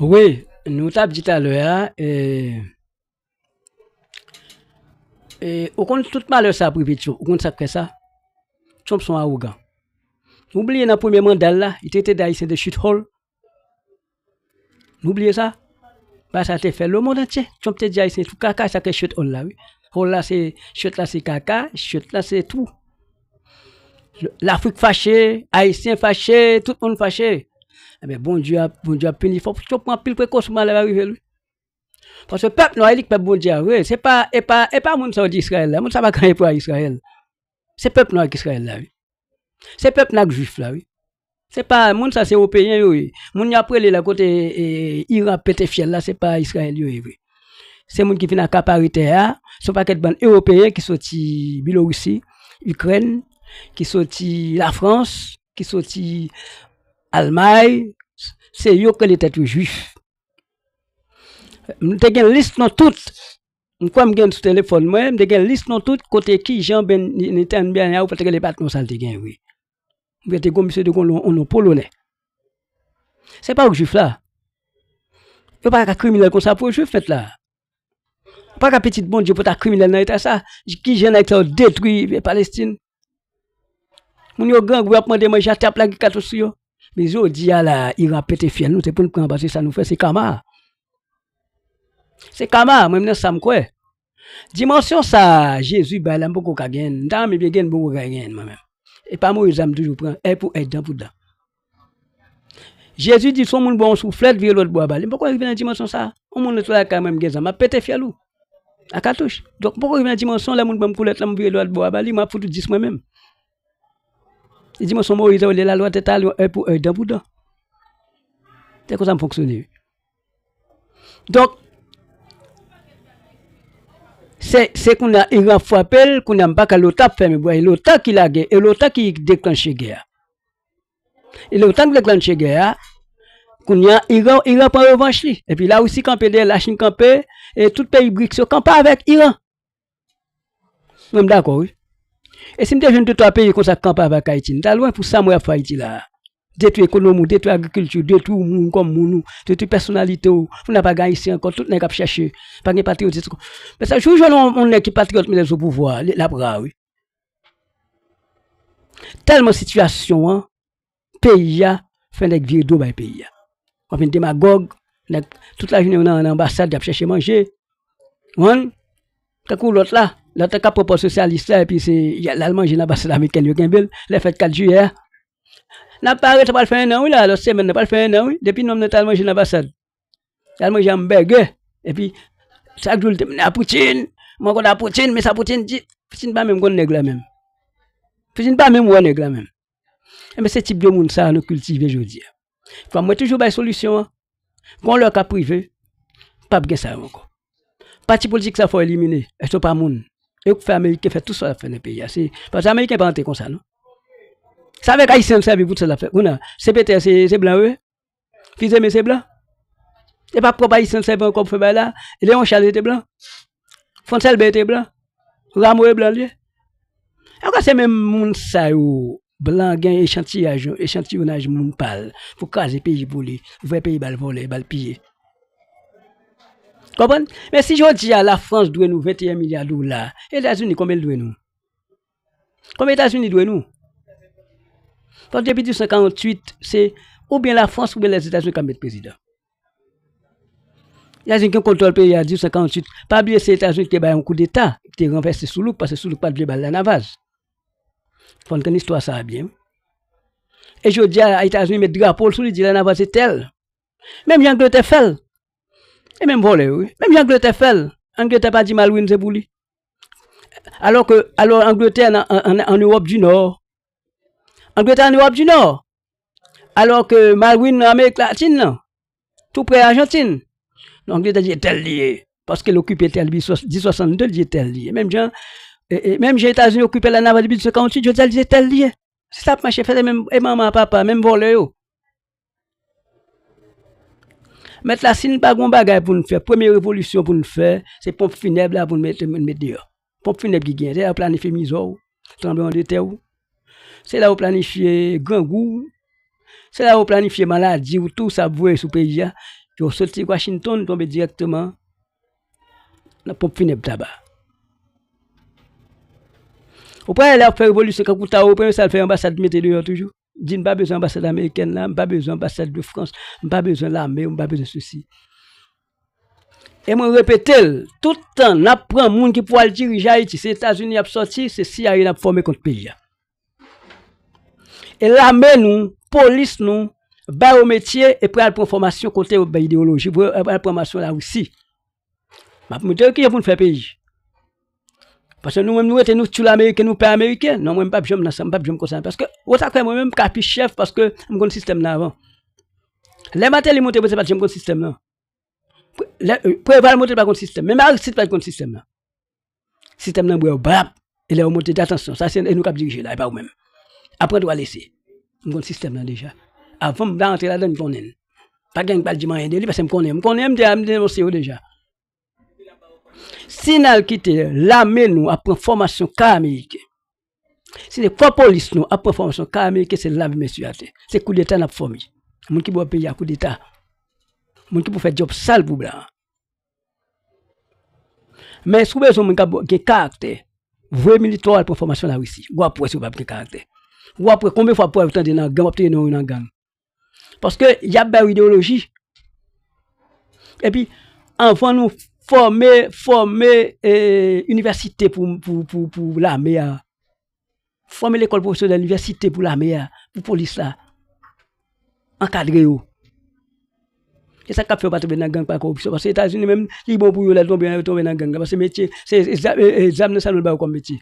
Wi, nou t ap di talè a, e, e, ou konn tout malè sa ap rive Trump, ou konn sa k fè sa? Trump se yon awogan. Nou bliye nan premye manda l la, li trete de Ayisyen de shithole. Nou bliye sa? Bagay sa te fè lemonn antye. Trump te di Ayisyen tou kaka, sa ke shithole la, wi. Hole la se, shit la se kaka, shit la se twou. Lafrik fache, Ayisyen fache, tout moun fache. Ebyen, Bondye ap, Bondye ap pini. Fòk Trump pran anpil prekosyon pou malè pa rive l, wi. Paske pèp nwa a, li k pèp Bondye a vre. Se pa, e pa, e pa moun sa yo di Izrayèl la. Moun sa pa gen anyen pou wè ak Izrayèl. Se pèp nwa a k Izrayèl la, wi. Se pèp nwa a k jwif la, wi. Se pa, moun sa se ewopeyen yo ye. Moun y ap rele la kote, e, Iran pete fyèl la, se pa Izrayèl yo ye vre. Se moun ki vin akapare tè a, se yon pakèt bann ewopeyen ki soti Byelorisi, Ikrèn, ki soti Lafrans, ki soti Almay, se yo k rele tèt yo jwif. M te gen lis non tout. M kwè m gen sou telefòn mwen, m te gen lis non tout kote kijan Ben Netanyahu te rele patwon sa l te gen, wi. M te gen misye te gen yon non polonè. Se pa ou k jwif la. Yo pa ka kriminèl konsa pou yo jwif, mèt la. Ou pa ka pitit Bondye pou ta kriminèl nan eta sa. Kijan nèg sa yo detwi Palestin? Moun yo grangou, y ap mande manje, atè ap lage katouch sou yo. Men jodi a la, Iran ap pete fyèl nou, se pou n pran, paske sa nou fè, se kama. Se kama, mwen menm nan sa m kwè. Dimansyon sa a, Jezi bay la, m poko ka genyen l. M ta renmen byen genyen l, m poko ka genyen l mwen menm. E pa Moyiz la m toujou pran, èy pou èy, dan pou dan. Jezi di, si yon moun ba w yon souflèt, vire lòt bò a ba li. M poko rive nan dimansyon sa a. Yon moun rantre lakay mwen, m gen zam, m ap pete fyèl ou. A katouch. Donk, m poko rive nan dimansyon lè moun ban m koulèt la, m vire lòt bò a ba li, m ap fout ou dis mwen menm. E dimansyon Moyiz la, yo rele lalwa tèt a lyon, èy pou èy, dan pou dan. Se konsa m fonksyone, wi. Donk, se, se kounye a Iran frape l, kounye a m pa ka, lotan ap fèmen bwa, e lotan ki lage, e lotan ki deklanche gè a. E lotan ki deklanche gè a, kounye a Iran, Iran pran revanch li. Epi Larisi kanpe dèyè, Lachin kanpe, e tout peyi briks yo kanpe avèk Iran. Mwen, m dakò, wi. E si m te jwenn de twa peyi konsa k kanpe avèk Ayiti, m ta lwen pou sa m wè ap fè Ayiti la a. Detwi ekonomi w, detwi agrikilti w, detwi w moun kòm moun ou, detwi pèsonalite w. Moun nan pa gen ayisyen ankò, tout nèg ap chèche, pa gen patriyotis ankò. Men sa, jou w jwenn yon, yon nèg ki patriyòt, men sou pouvwa a, li, l ap ra, wi. Tèlman sitiyasyon an, peyi a, fè nèg vire do bay peyi a. W ap vin demagòg, nèg, tout lajounen yo nan, nan anbasad, y ap chèche manje. Ou konprann? Tankou lòt la, lòt la k ap pran pòz sosyalis la, epi se, y a, l al manje nan anbasad amerikèn, yo kenbe l, lè fèt kat jiyè a. N ap pare, sa pral fè en an, wi, la, lòt semèn, nan pral fè en an, wi, depi nonm nan t al manje nan anbasad. L al manje anbègè, epi, chak jou, l te mennen a Poutine, mwen konn a Poutine, men sa Poutine di, Poutine pa menm konn nèg la menm. Poutine pa menm wè nèg la menm. Enben, se tip de moun sa a nou kiltive jodi a. Fò mwen toujou bay solisyon an. Gon lè k ap rive, p ap gen sa yo ankò. Pati politik sa fò elimine. Èske yo pa moun? E yo k fè Ameriken fè tout sa y ap fè nan peyi a. Se, paske Ameriken pa antre konsa, non. Sa avèk Ayisyen sèvi pou sa l ap fè. Kounye a, C P T se, se blan yo ye? Fils Aimé se blan? E pa pwòp Ayisyen sèvi ankò pou fè bagay la? Léon Charles te blan? Frantz Elbé te blan? Rameau e blan l ye? Ankò se menm moun sa yo. Blan gen echantiyaj, echantiyonaj moun pa l pou kraze peyi pou li, pou fè peyi ba l vòlè, ba l piye. Konprann? Men si jodi a Lafrans dwe nou venteyen milya dola, Etazini konbyen l dwe nou? Konbyen Etazini dwe nou? Donk depi dizuit san karanntuit, se oubyen Lafrans oubyen Lèzetazini k ap met prezidan. Etazini gen kontwòl peyi a dizuit san karanntuit. Pa bliye se Etazini ki te bay yon koudeta, ki te ranvèse Soulouk, paske Soulouk pa t vle ba l Lanavaz. Fò n konn istwa sa a byen, wi. E jodi a, Etazini met drapo l sou li, di Lanavaz se tè l. Menm jan Angletè fè l. E menm vòlè yo, wi. Menm jan Angletè fè l. Angletè pa di Malouine se pou li. Alò ke, alò Angletè an, an, an, an Ewòp di Nò. Angletè an Ewòp di Nò. Alò ke Malouine nan Amerik Latin nan, tou pre Ajantin. Non, Angletè di se tè l li ye. Paske l okipe tè l depi swa-, di swasannde, l di se tè l li ye. Menm jan, e, e, menm jan Etazini okipe Lanavaz depi dizuit san karanntuit, jodi a l di se tè l li ye. Se sa k ap mache, fè se menm, e manman a papa, menm vòlè yo. Mèt la, si n pa gen yon bagay pou n fè, premye revolisyon pou n fè, se ponp finèb la pou n mete, pou n met deyò. Ponp finèb ki genyen, se la yo planifye mizè w, tranblemanntè w. Se la yo planifye grangou w. Se la yo planifye maladi w, tou sa ap voye sou peyi a. Yo soti Washington, tonbe dirèkteman nan ponp finèb taba. Ou pa wè lè y ap fè revolisyon, kankou Tao, premye sa l fè, anbasad mete deyò toujou. Di, "M pa bezwen anbasad amerikèn la, m pa bezwen anbasad de Frans, m pa bezwen lame w, m pa bezwen sesi." E mwen repete l, tout tan n ap pran moun ki pou al dirije Ayiti, se Etazini y ap sòti, se C I A n ap fòme kont peyi a. E lame nou, polis nou, ba yo metye, e pral pran fòmasyon kote yo bay ideyoloji, pral pran fòmasyon Larisi. M ap montre yo kijan pou n fè peyi. Paske nou menm nou rete nou tchoul ameriken, nou pè ameriken. Non, mwen m p ap janm nan sa, m p ap janm konsa. Paske, ou sa kwè mwen menm m ka pi chèf paske m konn sistèm nan avan. Lè Martelly monte, mwen se pa t janm konn sistèm nan. Pre-, lè, euh, Preval monte, l pa konn sistèm. Menm Aristide pa t konn sistèm nan. Sistèm nan bwè w bap. E lè yo monte, atansyon, sa se, e nou k ap dirije la, e pa ou menm. Aprann w a lese. M konn sistèm nan deja. Avan m ta rantre ladan l, m konnen l. Pa gen moun k pral di m anyen de li, paske m konnen. M konnen, m te, m denonse yo deja. Si n al kite lame nou ap pran fòmasyon ka ameriken, si se fò polis nou ap pran fòmasyon ka ameriken, se lavi mesye atè. Se koudeta n ap fòme. Moun ki ba peyi a koudeta. Moun ki pou fè djòb sal pou blan an. Men si w bezwen moun k ap gen karaktè, voye militè w al pran fòmasyon Larisi. W ap wè si yo p ap gen karaktè. W ap wè konbyen fwa pou w tande nan gang, w ap tande non yo nan gang. Paske y ap ba yo ideyoloji. Epi, anvan nou fòme, fòme, e, inivèsite pou, pou, pou, pou lame a, fòme lekòl pwofesyonèl, inivèsite pou lame a, pou polis la, ankadre yo. E sa k ap fè yo pa tonbe nan gang pa koripsyon. Paske Etazini menm, li bon pou yo lè l tonbe, yo tonbe nan gang la. Paske metye, se, se zam, e, e, zam nan sa nou ba yo kòm metye.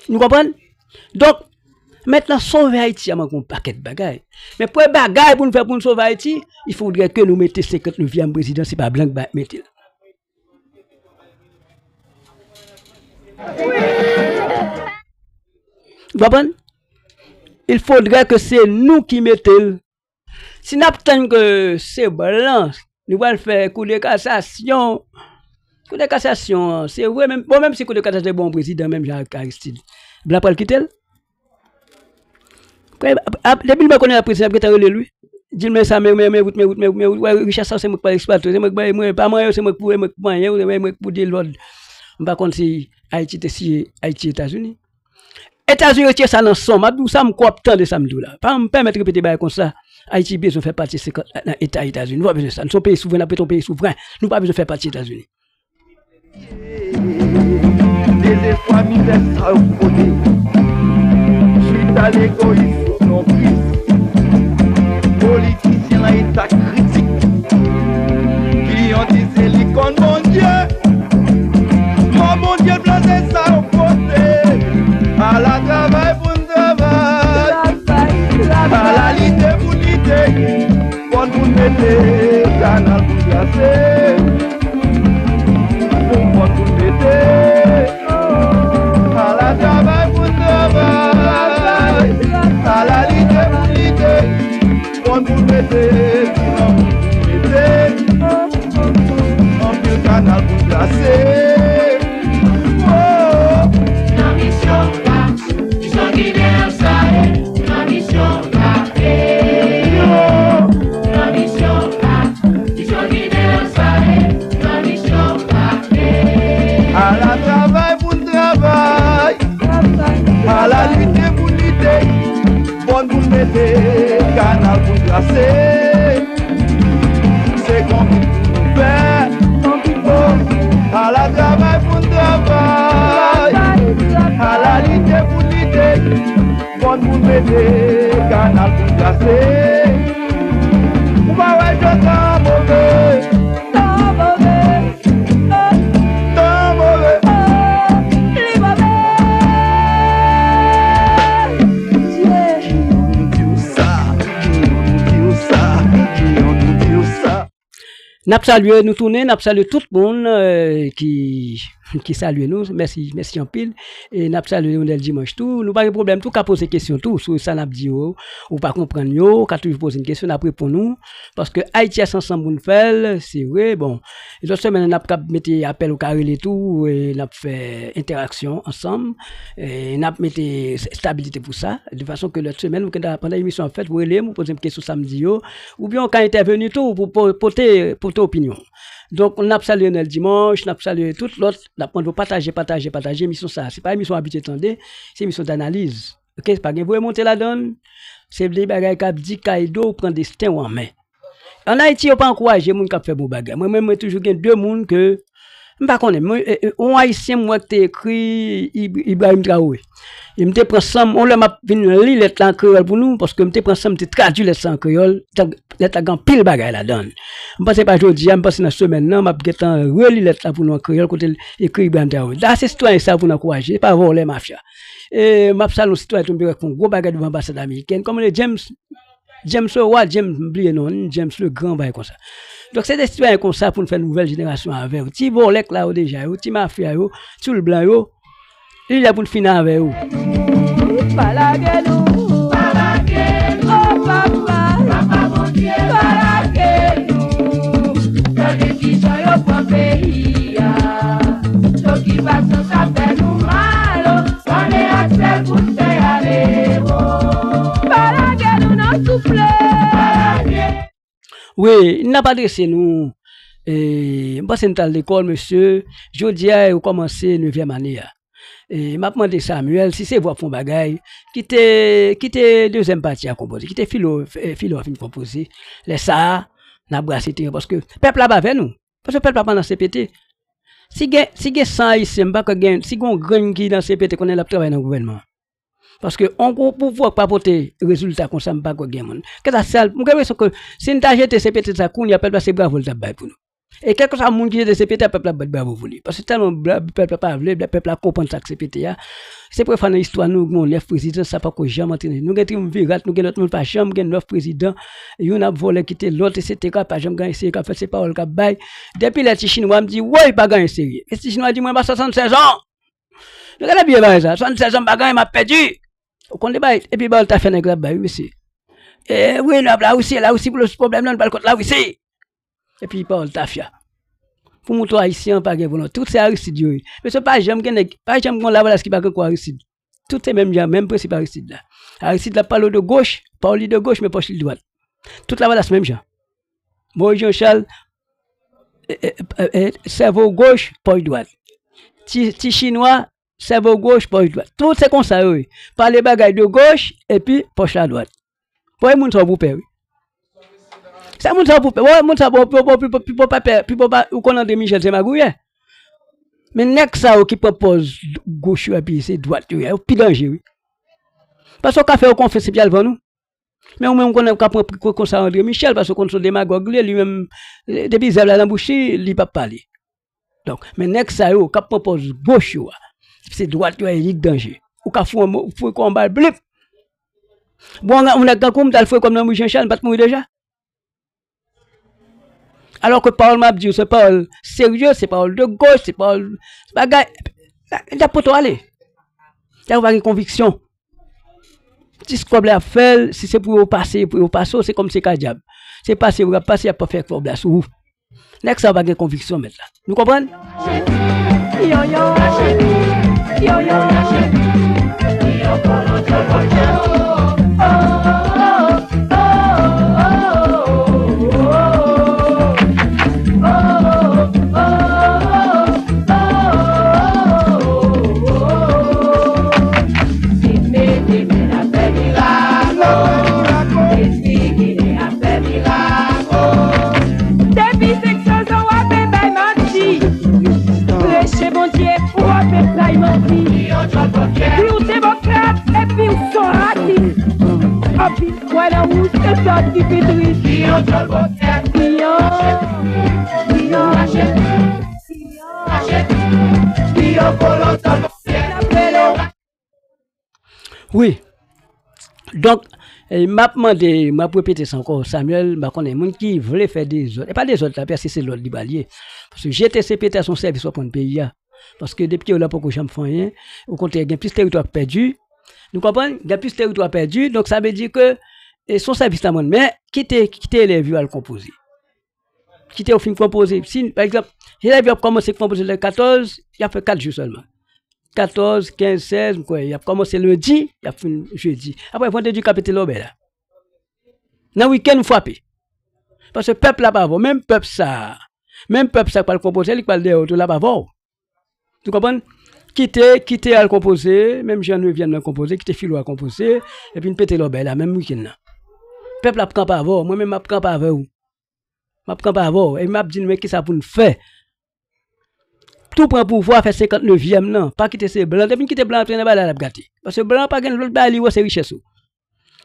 Nou konprann? Donk, mentnan, sove Ayiti a manke yon pakèt bagay. Men premye bagay pou nou fè pou nou sove Ayiti, il faudrait que nou mete senkant nevyèm prezidan, se pa blan k ba mete l. Ou konprann? Il faudrait que se nou ki mete l. Si n ap tann ke se blan, nou pral fè kou de kasasyon. Kou de kasasyon an, se vre, men, bon, menm si kou de kasasyon te bon prezidan, menm jan ak Aristide, blan pral kite l? Prè, ap, ap, depi l ba konnen l ap prezidan, ap gentan rele l, wi. Di l, men sa, men, men, men wout, men wout, men wout, men wout. Wè, richès sa, se mwen k pral eksplwate, se mwen k bay, mwen, pa manyen yo, se mwen k pou, mwen k manyen yo, se mwen k pou di lòd. M pa konn si Ayiti te siye Ayiti Etazini. Etazini retire sa nan san. M ap di w sa, m kwè w ap tande sa m di w la. Pa m pèmèt repete bagay konsa. Ayiti bezwen fè pati senkant nan Eta Etazini. Nou pa bezwen sa. Nou se yon peyi souvren, n ap rete yon peyi souvren. Nou pa bezwen fè pati Etazini. Dezespwa, mizè sa yo pote. Swit a legoyis, non kris. Politisyen nan eta kritik. Kliyan di se li konn Bondye. Mò Bondye blan se sa yo pote. Ala travay pou n travay. Ala lite pou n lite. Fò n pou n mete kanal pou n trase. Pou fò n pou n mete. Ala travay pou n travay. Ala lite pou n lite. Fò n pou n mete. Pou n mete. Anpil kanal pou n trase. Oh. Nan misyon pa, misyon ki deyò sa ye. Nan misyon pa, eh. Nan misyon pa, misyon ki deyò sa ye. Nan misyon pa, eh. Ala travay pou n travay. Ala lite pou n lite. Fò n pou n mete kanal pou n trase. Se konbit pou nou fè. Oh, ala travay pou n travay. Ala lite pou n lite. Fò n pou n mete kanal pou n trase. Ou pa wè jan tan move. Tan move. Tan move. Li move. Dye. Ki yon nou di w sa, ki yon nou di w sa, ki yon nou di w sa. N ap salye, nou tounen, n ap salye tout moun, eh, ki, ki salye nou. Mèsi, mèsi anpil. E n ap salye Ronel Dimanche tou. Nou pa gen pwoblèm tou, ka poze kesyon tou sou sa n ap di yo, ou pa konprann yo, ou ka toujou poze n kesyon, n ap reponn ou. Paske Ayiti a se ansanm pou n fè l, se vre. Bon, lòt semèn, n ap kab mete apèl ou ka rele tou, e n ap fè entèraksyon ansanm. E n ap mete stabilite pou sa, de fason ke lòt semèn, ou gentan, pandan emisyon ap fèt, ou rele m, ou poze m kesyon sa m di yo, oubyen ou ka entèveni tou pou po-, pote, pote opinyon. Donk, n ap salye Nèl Dimanch, n ap salye tout lòt, n ap mande w pataje, pataje, pataje emisyon sa a. Se pa emisyon w abitye tande, se emisyon danaliz. Oke, pa gen voye monte ladan l. Se de bagay k ap di kay do w pran desten w an men. Ann Ayiti, yo pa ankouraje moun k ap fè bon bagay. Mwen menm, mwen toujou gen de moun ke m pa konnen. Mwen, e, e, yon Ayisyen m wè k te ekri Ib-, Ibrahim Traoré. E m te pran san m, yon lè m ap vin li lèt la an kreyòl pou nou, paske m te pran san m, m te tradui lèt sa an kreyòl, lèt la gen anpil bagay ladan l. M panse pa jodi a, m panse nan semèn nan, m ap gentan reli lèt la pou nou an kreyòl, kote l ekri Ibrahim Traoré. Da se sitwayen sa pou n ankouraje, e pa vòlè mafya. E m ap salye yon sitwayen tou, m te wè k fè yon gwo bagay devan anbasad amerikèn, kòman l ye, James, James Leroy, James, m bliye non li, James Legrand, bagay konsa. Donk, se de sitwayen konsa pou n fè nouvèl jenerasyon avè yo. Ti vòlè k la yo deja yo, ti mafya yo, tchoul blan yo, li lè pou n fini avè yo. Pa lage nou, pa lage nou, o papa, papa Bondye, pa lage nou. Gade kijan yo pran peyi a. Lokipasyon sa fè nou mal, o. Konnen ak sèl pou n fè ale, o. Pa lage nou nan soufle. Pa lage. Wi, n ap adrese nou. E, m panse n t al lekòl, mesye. Jodi a, yo kòmanse nevyèm ane a. E, m ap mande Samuel, si se vou ap fè yon bagay, kite, kite dezyèm pati a konpoze, kite Filo, eh, Filo a fin konpoze. Lè sa a, n ap brase teren, paske pèp la pa avè nou. Paske pèp la pa nan C P T. Si gen, si gen san Ayisyen, m pa kwè gen, si gen yon grenn ki nan C P T, konnen l ap travay nan gouvènman. Paske yon gwo pouvwa k pa pote rezilta konsa, m pa kwè gen moun. Kanta sèl, m gen enpresyon ke si n ta jete C P T sa kounye a, pèp la se bravo l t ap bay pou nou. E kèlkeswa moun ki jete C P T a, pèp la ap bat bravo pou li. Paske tèlman bra-, pèp la pa vle, pèp la konprann sa k C P T a. Se premye fwa nan istwa nou, gen yon nèf prezidan, sa pako janm antrene. Nou gen triumvirat, nou gen lòt moun, pa janm gen nèf prezidan. Youn ap vòlè, kite lòt, etsetera. Pa janm gen anyen serye k ap fèt, se pawòl k ap bay. Depi lè ti chinwa, m di, woy, pa gen anyen serye. E ti chinwa di, mwen pa swasannsèz an. Nou gade byen bagay sa, swasannsèz an, m pa gen anyen, m ap pèdi. Ou konn de bagay, epi pawòl tafya nèg la ap bay, wi, mesye. E, wi, nou ap Larisi, Larisi plis pwoblèm nan, nou pral kont Larisi. Epi pawòl tafya. Pou mouton ayisyen an pa gen volonte. Tout se Aristide yo ye. Mesye, pa janm gen nèg, pa janm gen yon Lavalas ki pa gen kou Aristide. Tout se menm jan, menm prensip Aristide la. Aristide la pale w de goch, pawòl li de goch, men pòch li dwat. Tout Lavalas menm jan. Moyiz Jan Chal, e, e, e, e, sèvo goch, pòch dwat. Ti, ti chinwa, sèvo goch, pòch dwat. Tout se konsa yo ye. Pale bagay de goch, epi pòch la dwat. Bon, e moun sa w pou pè, wi. Se moun sa w pou pè. Bon, e moun sa w pou, pou, pou, pou, pou, pou pa pè, pou, pou pa, ou konn André Michel se magouyè. Men nèg sa yo ki pran pòz goch yo, epi se dwat yo ye, yo pi danje, wi. Paske w ka fè yo konfyans epi al vann ou. Men ou menm ou konnen ou ka pran pri konsa André Michel, paske ou konn se yon demagòg li ye, li menm, eh, depi zèb la nan bouch li, li p ap pale. Donk, men nèg sa yo k ap pran pòz goch yo a, se dwat yo a, e li k danje. Ou ka foure yon mo, foure kò w yon bal, blip! Bon, yon nèg tankou m t al foure kò m nan Moyiz Jan Chal, m pa t mouri deja? Alò ke pawòl m ap di w, se pawòl serye, se pawòl de goch, se pawòl bagay, li t ap pote w ale. Sa yo pa gen konviksyon. Ti kòb la y ap fè l, si se pou yo pase, pou yo pase w, se kòm se kadyab. Se pase yo ap pase, y ap fè kòb la sou ou. Nèg sa yo pa gen konviksyon, mèt la. Nou konprann? Yo, yo. Yo, yo. Depi senk san zan w ape bay manti. Preche Bondye, w ape bay manti. Di w demokrat, epi w se yon rasis. Anpil kwè nan ou, se sa ki pi tris. Wi. Donk, eh, m ap mande, m ap repete sa ankò, Samuel, m pa konnen, moun ki vle fè dezòd, e pa dezòd la, paske se lòd li pral ye. Paske jete C P T a se yon sèvis w ap rann peyi a. Paske depi yo la poko janm fè anyen, okontrè, gen plis teritwa k pèdi. Nou konprann? Gen plis teritwa pèdi, donk sa vle di ke, e, se yon sèvis l ap rann. Men, kite, kite elèv yo al konpoze. Kite yo fin konpoze. Si, pa egzanp, elèv yo ap kòmanse konpoze lè katòz, y ap fè kat jou sèlman. Katòz, kenz, sèz, m kwè, y ap kòmanse lendi, y ap fin jedi. Apre, vandredi, yo ka pete lòbèy la. Nan wikenn, m frape. Paske pèp la pa avè w. Menm pèp sa a, menm pèp sa a k pral konpoze, li k pral dèyè w tou la pa avè w. Ou konprann? Kite, kite al konpoze, menm jan nevyèm nan konpoze, kite Filo a konpoze, epi n pete lòbèy la, menm wikenn nan. Pèp la ap kanpe avè w, mwen menm m ap kanpe avè w. M ap kanpe avè w, e m ap di nou, men kisa pou n fè. Tou pran pouvwa, fè senkantnevyèm nan, pa kite se blan. Depi n kite blan antre nan bagay la, l ap gate. Paske blan an pa gen lòt bagay li wè, se richès ou.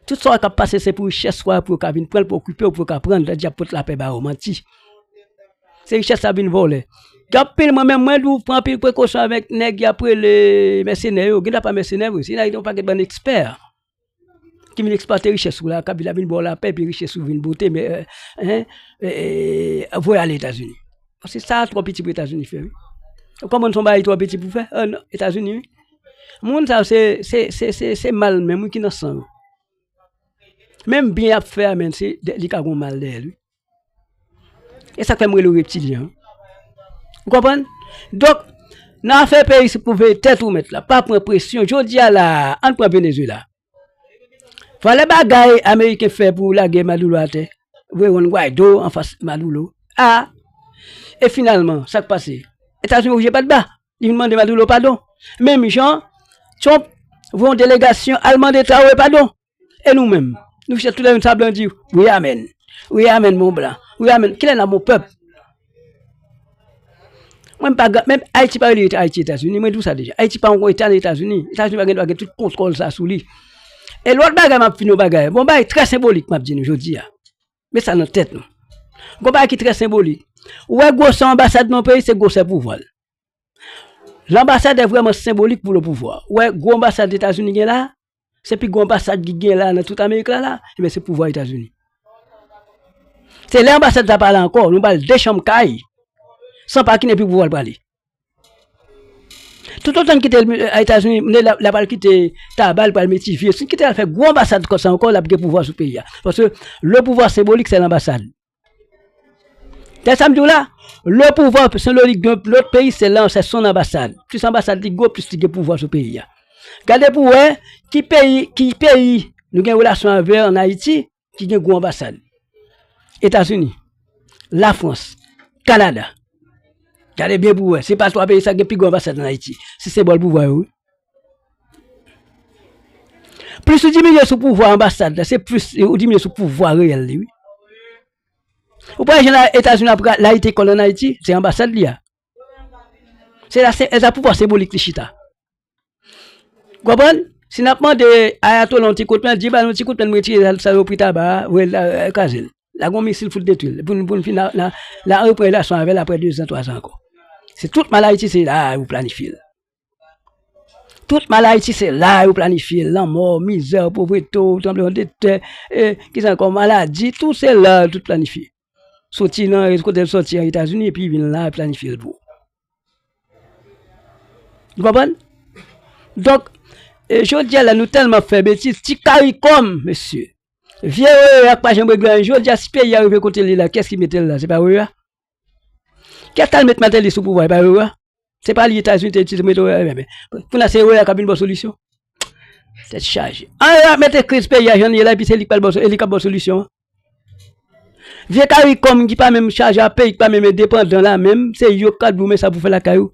Tout sa w wè k ap pase, se pou richès ou a, pou yo ka vin pran l, pou okipe w, pou yo ka pran l, lè dyab pot lapè ba yo, manti. Se richès la vin vòlè. Gen anpil, mwen menm, mwen di w, pran anpil prekosyon avèk nèg y ap rele mèsenè yo. Gen dwa pa mèsenè vre, se yon pakèt bann ekspè ki vin eksplwate richès ou la, k ap vin, ap vin ba w lapè, epi richès ou vin bote, men, eh, eh, eh, voye ale Etazini. Paske sa a twò piti pou Etazini fè, wi. Ou konprann se yon bagay twò piti pou fè? Ah, non, Etazini, wi. Moun sa yo, se, se, se, se, se mal menm, wi, ki nan san yo. Menm byen y ap fè a, men se, li ka gon mal dèyè l, wi. E sa k fè m rele w reptilyen, wi. Ou konprann? Donk, nan afè peyi, se pou veye tèt ou mèt la. Pa pran presyon. Jodi a la, ann pran Venezuela. Valè bagay Ameriken fè pou lage Maduro atè. voye Juan Guaido anfas Maduro. A, e finalman, sa k pase? Etazini oblije bat ba. Li vin mande Maduro padon. Menm jan, Trump voye yon delegasyon al mande Traoré padon. E nou menm, nou chita tout lè youn sa blan di, wi, amèn. Wi, amèn, mon blan. Wi, amèn. Kilè n ap bon pèp? Mwen, m pa, menm Ayiti pa rele Ayiti Etazini, mwen di w sa deja. Ayiti pa yon eta nan Etazini. Etazini pa gen dwa gen tout kontwòl sa sou li. E lòt bagay, m ap fini yon bagay. Bon, bagay trè senbolik, m ap di nou jodi a. Met sa nan tèt nou. Gon bagay ki trè senbolik. Ou wè gwosè anbasad nan yon peyi, se gwosè pouvwa l. Lanbasadè vrèman senbolik pou le pouvwa. Ou wè gwo anbasad Etazini gen la, se pi gwo anbasad ki gen la nan tout Amerik la, la, ebyen se pouvwa Etazini. Se lè anbasad sa pa la ankò, nou ba l de chanm kay, san pakin epi pouvwa l prale. Toutotan n kite l, eh, Etazini, l ap, l ap al kite Taba, l pral Mitivye. Si n kite l al fè gwo anbasad konsa ankò, l ap gen pouvwa sou peyi a. Paske le pouvwa senbolik se lanbasad. Tèl sa m di w la, le pouvwa senbolik de lòt peyi se lan, se son anbasad. Plis anbasad li gwo, plis li gen pouvwa sou peyi a. Gade pou w wè ki peyi, ki peyi nou gen relasyon avè ann Ayiti, ki gen gwo anbasad. Etazini, Lafrans, Kanada. Gade byen pou w wè. Se pa twa peyi sa gen pi gwo anbasad ann Ayiti. Se senbòl pouvwa yo, wi. Plis ou diminye sou pouvwa anbasad la, se plis ou diminye sou pouvwa reyèl li, wi. Ou pa wè jan la Etazini ap ra-, layite kò l ann Ayiti, se anbasad li a. Se la, se, se la pouvwa senbolik li chita. Ou konprann? Si n ap mande Ayatollah yon ti kout men, di ba nou ti kout men, m retire salopri Taba a, voye l, eh, kraze l. Lage yon misil fout detwi l. Pou n, pou n fin la, la, la repran relasyon avè l apre dezan, twazan ankò. Se tout mal Ayiti, se la yo planifye l. Tout mal Ayiti, se la yo planifye l. Lanmò, mizè, povrete, tranblemanntè, eh, kisa ankò, maladi, tout se la, tout planifye. Soti nan, kote l soti an Etazini, epi vin la, planifye l pou ou. Ou konprann? Donk, e, jodi a la, nou tèlman fè betiz, ti karikòm, mesye. Vye O E A k pa janm regle anyen. Jodi a, si peyi a rive kote li la, kiyès ki mete l la? Se pa O E A? Kiyès k al met Martelly sou pouvwa? E pa O E A? Se pa li Etazini te itilize mete O E A, men, men, kounye a se O E A k ap vin ba w solisyon. Tèt chaje. An, yo ap mete kriz peyi a jan l ye la, epi se li k pral ba w so-, e li k ap ba w solisyon an. Vye karikòm ki pa menm chaje a peyi, ki pa menm endepandan la menm, se yo k ap di w men sa pou fè lakay ou.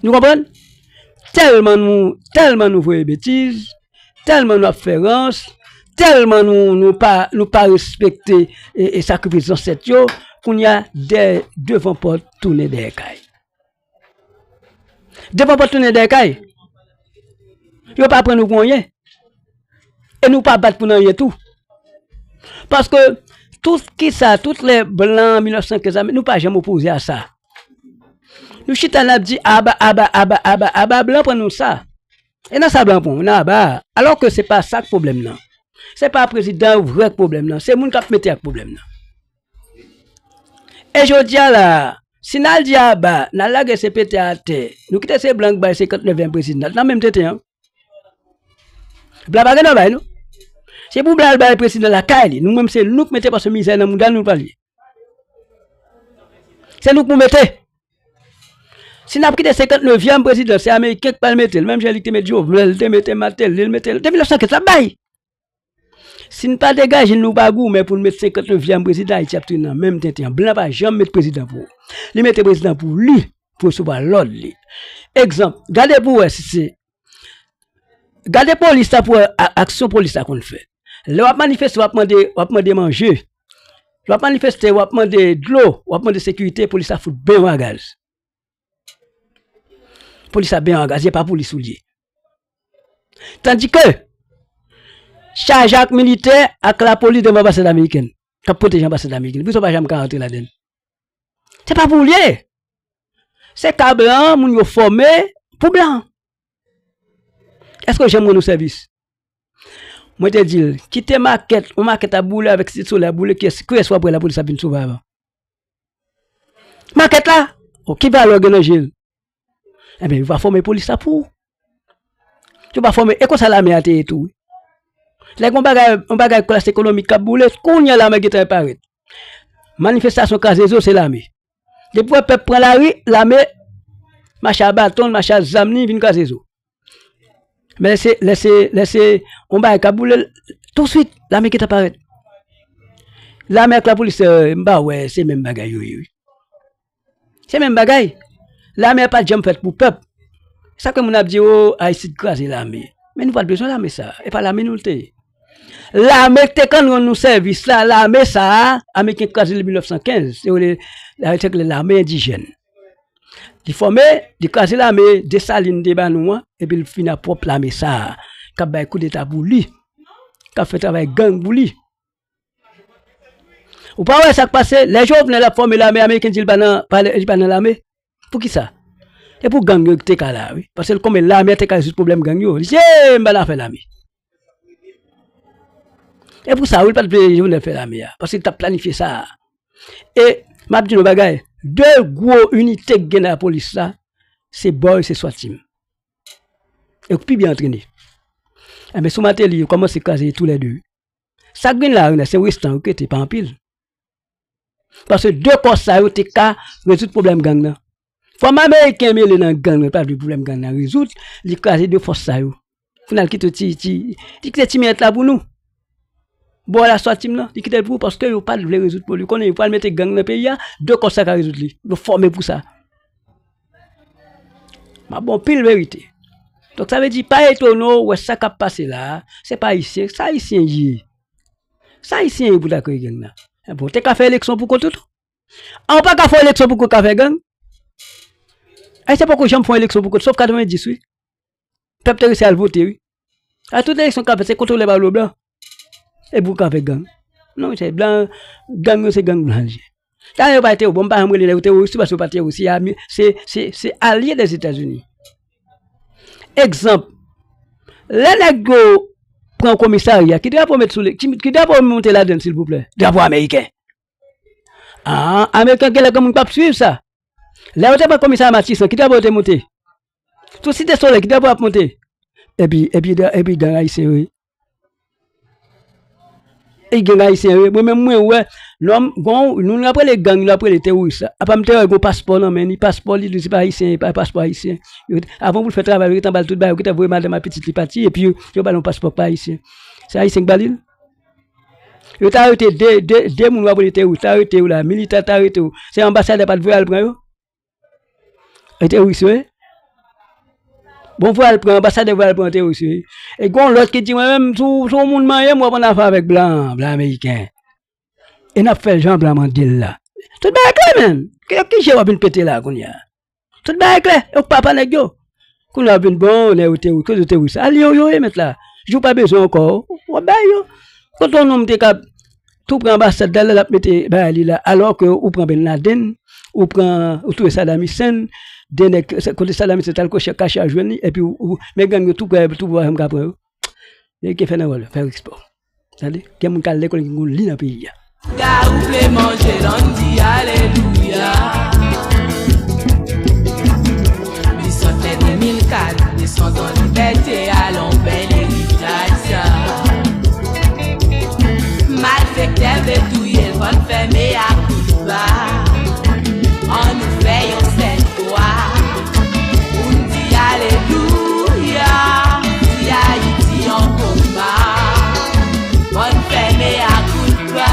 Nou konprann? Tèlman nou, tèlman nou voye betiz, tèlman nou ap fè rans, tèlman nou, nou pa, nou pa respekte e, e sakrifis zansèt yo, kounye a, dè, devan pòt tounen dèyè kay. Devan pòt tounen dèyè kay. Yo pa pran nou pou anyen. E nou pa bat pou n anyen tou. Paske tout kisa, tout lè blan an mil nèf san kenz la, nou pa janm opoze a sa. Nou chita n ap di aba, aba, aba, aba, aba, blan pran nou sa. E nan sa blan pran, nan aba a. Alò ke se pa sa k pwoblèm nan. Se pa prezidan vrè k pwoblèm nan. Se moun k ap mete ak pwoblèm nan. E jodi a la, si n al di aba, n al lage se pete atè, nou kite se blan k bay senkant nevyèm prezidan, nan menm tenten an. Blan pa gen dwa bay, non. Se pou blan al bay prezidan lakay li. Nou menm se nou k mete paske mizè nan mouda nou pral ye. Se nou k pou mete. Si n ap kite senkant nevyèm prezidan, se Ameriken k pral mete l. Menm jan li te mete Jovenel, li te mete Martelly, li mete, depi mil nèf san kenz, l ap bay. Si n pa degaje n, nou pa goumen pou n met senkant nevyèm prezidan, Ayiti ap tounen nan menm tenten an. Blan pa janm met prezidan pou ou. Li mete prezidan pou li, pou resevwa lòd li. Egzanp, gade pou wè si se, gade polis la pou wè a-, aksyon polis la konn fè. Lè w ap manifeste, w ap mande, w ap mande manje. Lè w ap manifeste, w ap mande dlo, w ap mande sekirite, polis la fout benyen w a gaz. Polis la benyen w a gaz, se pa polis ou l ye. Tandike, chaje ak militè ak lapolis devan anbasad amerikèn, k ap pwoteje anbasad amerikèn. Poukisa w pa janm ka rantre ladan l? Se pa pou w l ye. Se ka blan an, moun yo fòme pou blan an. Èske w janm rann ou sèvis? Mwen te di l, kite makèt, yon makèt ap boule avèk Site Solèy ap boule, kiyès, kiyès w ap wè lapolis ap vin sove avan? Makèt la, o, ki valè w gen nan je l? Enben, yo pa fòme polis la pou ou. Yo pa fòme, e konsa lame a te ye tou, wi. Lè gen yon bagay, yon bagay klas ekonomik k ap boule, kounye a lame gentan parèt. Manifestasyon kraze zo, se lame. Depi w wè pèp pran lari, lame mache a baton, mache a zam li, vin kraze zo. Men lè se, lè se, lè se yon bagay k ap boule, touswit, lame gentan parèt. Lame ak lapolis, eh, m pa wè se menm bagay yo ye, wi. Se menm bagay. Lame a pa t janm fèt pou pèp. Sa ke moun ap di, o, Ayiti t kraze lame. Men nou pa t bezwen lame sa a. E pa lame nou l te ye. Lame k te konn rann nou sèvis la, lame sa a, Ameriken kraze l mil nèf san kenz. Se rele, se rele lame endijèn. Li fòme, li kraze lame Desalin te ba nou an, epi l vin ak pwòp lame sa a, k ap bay koudeta pou li, k ap fè travay gang pou li. Ou pa wè sa k pase? Lè Jovenel ap fòme lame, Ameriken di l pa nan, pa, li pa nan lame. Poukisa? E pou gang yo te ka la, wi. Paske l konnen lame a te ka rezoud pwoblèm gang yo. Li di, e, m pa nan afè lame. E pou sa, wi, l pa t vle Jovenel fè lame a. Paske l t ap planifye sa. E, m ap di nou bagay, de gwo inite k gen nan lapolis la, se bòy, se swatim. E k pi byen antrene. Enben, sou Martelly, yo kòmanse kraze toulède. Sa k vin la, wi, se restan yo k rete, pa anpil. Paske de kò sa yo te ka rezoud pwoblèm gang nan. Fò ameriken mele nan gang nan, pa vle pwoblèm gang nan rezoud, li kraze de fòs sa yo. Kounye a l kite ti, ti, li kite ti miyèt la pou nou. Bò la swatim nan, li kite l pou ou paske yo pa t vle rezoud pwoblèm. Konnen yo pral mete gang nan peyi a, de kò sa ka rezoud li. Yo fòme pou sa. M ap ba w pil verite. Donk, sa vle di, pa etone w wè sa k ap pase la a, se pa Ayisyen. Sa Ayisyen ye? Sa Ayisyen ye pou ta kreye gang nan? Enben, w te ka fè eleksyon pou kont ou tou. An, w pa ka fè eleksyon pou kont ka fè gang. Ayisyen poko janm fè yon eleksyon pou kont, sof katrevenndis, wi. Pèp te resi al vote, wi. A tout eleksyon k ap fèt, se kontwole pa blo blan. E pou ka fè gang. Non, se blan, gang yo se gang blan li ye. Talè yo pa te, bon, m pa janm rele nèg yo teworis, paske yo pa teworis, se ami, se, se, se alye Dèzetazini. Egzanp, lè nèg yo pran komisarya, ki drapo met sou li, ki, ki drapo monte ladann, silvouplè? Drapo ameriken. Ah, ameriken genlè gen moun k ap swiv sa. Lè yo te pran komisarya Matisan, ki drapo yo te monte? Sou Site Solèy, ki drapo ap monte? Epi, epi, epi gang ayisyen yo ye. E gang ayisyen yo ye. Mwen menm, mwen wè, lòm, gon, nou, nou ap rele gang, nou ap rele teworis la. Apa m te wè gon paspò nan men li, paspò li, li se pa ayisyen, pa paspò ayisyen. Yo, avan pou l fè travay, yo gentan ba l tout bagay, yo gentan voye madanm ak pitit li pati, epi yo, yo ba l yon paspò k pa ayisyen. Se ayisyen k ba li l? Yo t arete de, de, de moun w ap rele teworis, t arete yo la, militè t arete yo. Se anbasadè pa t voye al pran yo? E teworis yo ye? Bon, voye al pran, anbasadè voye al pran teworis yo ye. E gon lòt ki di, mwen menm, si w, si w moun manyen m, w ap ann afè avèk blan, blan ameriken. E n ap fè l jan blan mande l la. Tout bagay klè, menm. Ki, ki je w ap vin pete la kounye a? Tout bagay klè. E w papa nèg yo. Kounye a w ap vin bon, nèg yo te, kote yo te wi sa? Alye w yo ye mèt la. Jou pa bezwen ankò, w ap bay yo. Kote yon nonm te ka tou pran anbasad la, l ap mete bagay li la, alò ke ou pran Ben Laden, ou pran, ou touye Saddam Hussein, de nèg, kote Saddam Hussein t al kache, kache a jwenn li, epi ou, ou, men gang yo tou prè, tou prè, m ka pran yo. Ameriken fè nan wòl, fè respè w. Tande, gen moun k al lekòl ki konn li nan peyi a. Ga ou vle manje l, ann di alelouya. Li sòt fè de mil kat, desann an libète, alon bèl eritaj sa. Malfektè vle touye l, fò n fè mea koulpa. Ann nou fè yon sèl vwa. Pou n di alelouya, si Ayiti an koma, fò n fè mea koulpa.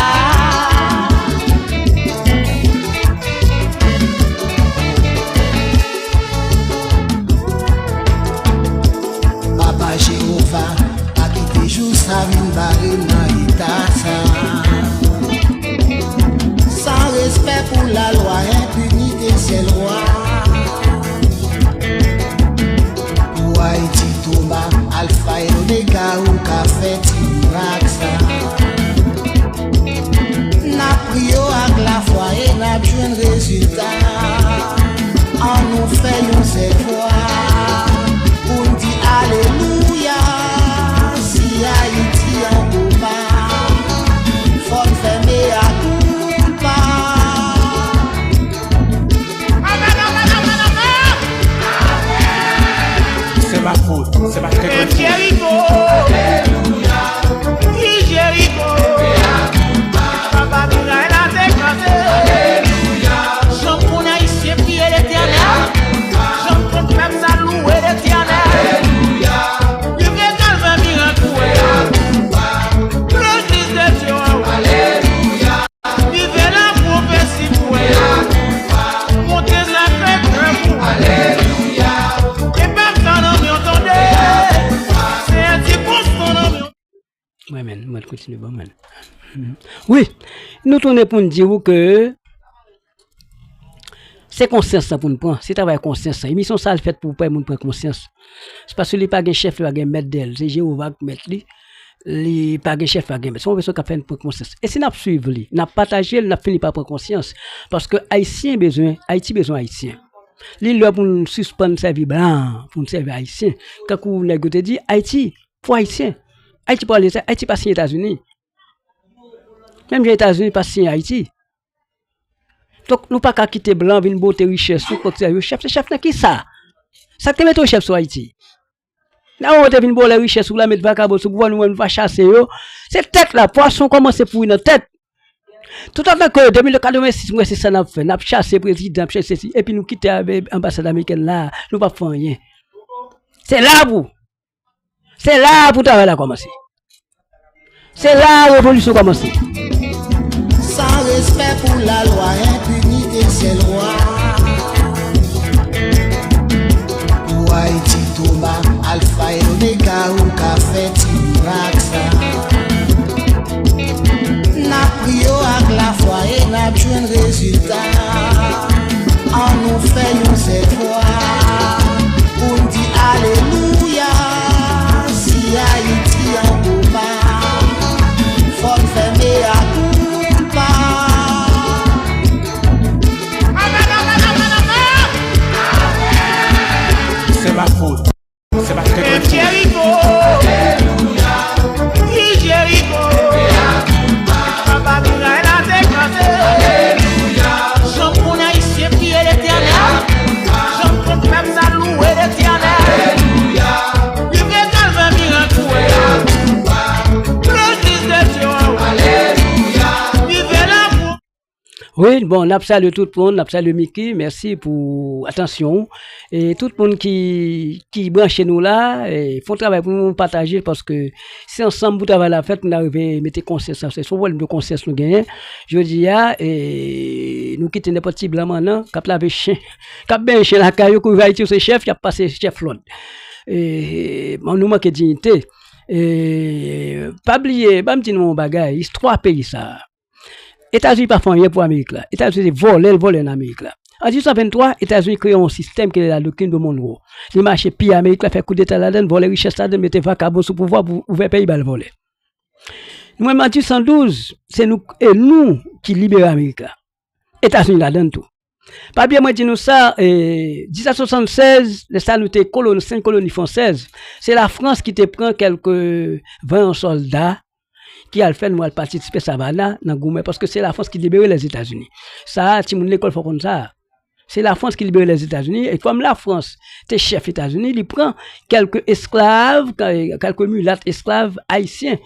Kontinye ban mwen. Wi, nou tounen pou n di w ke se konsyans lan pou n pran, se travay konsyans lan. Emisyon sa a fèt pou fè moun pran konsyans. Se paske li pa gen chèf, li pa gen mèt dèyè l. Se Jewova k mèt li. Li pa gen chèf, pa gen mèt. Se yon peson k ap fè n pran konsyans. E si n ap swiv li, n ap pataje l, n ap fini pa pran konsyans. Paske Ayisyen bezwen, Ayiti bezwen Ayisyen. Li lè pou n sispann sèvi blan, pou n sèvi Ayisyen. Tankou nèg yo te di, Ayiti, pou Ayisyen. Ayiti pou Ayisyen, Ayiti pa siyen Etazini. Menm jan Etazini pa siyen Ayiti. Donk, nou pa ka kite blan vin bote richès nou, kwakse yo. Chèf, se chèf nan kisa? Sa k te mete yo chèf sou Ayiti? Nan ou te vin bòlè richès ou la, met vakabon sou pouvwa, nou menm nou va chase yo. Se tèt la, pwason kòmanse pouri nan tèt. Toutotan ke depi katrevensis, mwen se sa n ap fè, n ap chase prezidan, n ap chase sesi, epi nou kite avè anbasad amerikèn la, nou p ap fè anyen. Se la pou, se la pou travay la kòmanse. Se la revolisyon kòmanse. San respè pou lalwa, enpinite sèl lwa. Pou Ayiti, Toma, Alfa e Omega, ou ka fè ti mirak sa. N ap priye w ak lafwa e n ap jwenn rezilta. Ann nou fè yon sèl vwa pou n di alelouya. Si Ayiti an koma, fò n fè mea culpa. Se pa fot. Se pa fèt. Jeriko, ki Jeriko, papa miray la te kraze. Jan moun ayisyen priye Letènèl, jan moun pèp sa louwe Letènèl. Li te kalve mirak pou yo. Lejis de Dye, rive la pou Wi, bon, n ap salye tout moun, n ap salye Mickey, mèsi pou atansyon ou. E tout moun ki, ki branche nou la, e, fè yon travay pou nou pataje, paske se ansanm pou travay la fèt, pou n arive mete konsyans la. Se yon pwoblèm de konsyans nou genyen. Jodi a, e, nou kite nenpòt ti blan mannan k ap lave chen, k ap benyen chen lakay yo, kou rive Ayiti, se chèf, y ap pase chèf lòd. E, bon, nou manke diyite. E, pa bliye, ban m di nou yon bagay, istwa peyi sa a. Etazini pa fè anyen pou Amerik la. Etazini se vòlè l vòlè nan Amerik la. An dizuit san venntwa, Etazini kreye yon sistèm ki rele la Doctrine de Monroe. Li mache piye Amerik la, fè koudeta ladan l, vòlè richès ladan l, mete vakabon sou pouvwa pou ouvè peyi ba l vòlè. Nou menm an dizuit san douz, se nou, e nou ki libere Amerik la. Etazini ladan l tou. Pa bliye mwen di nou sa, e, dizuit san swasannsèz, lè sa nou te koloni, senk koloni fransèz, se Lafrans ki te pran kèlke ven sòlda ki al fè nou al patisipe Savannah nan goumen, paske se Lafrans ki libere Lèzetazini. Sa a, timoun lekòl fò konn sa a. Se Lafrans ki libere Lèzetazini, e kòm Lafrans te chèf Etazini, li pran kèlke esklav, kèlke milat esklav ayisyen,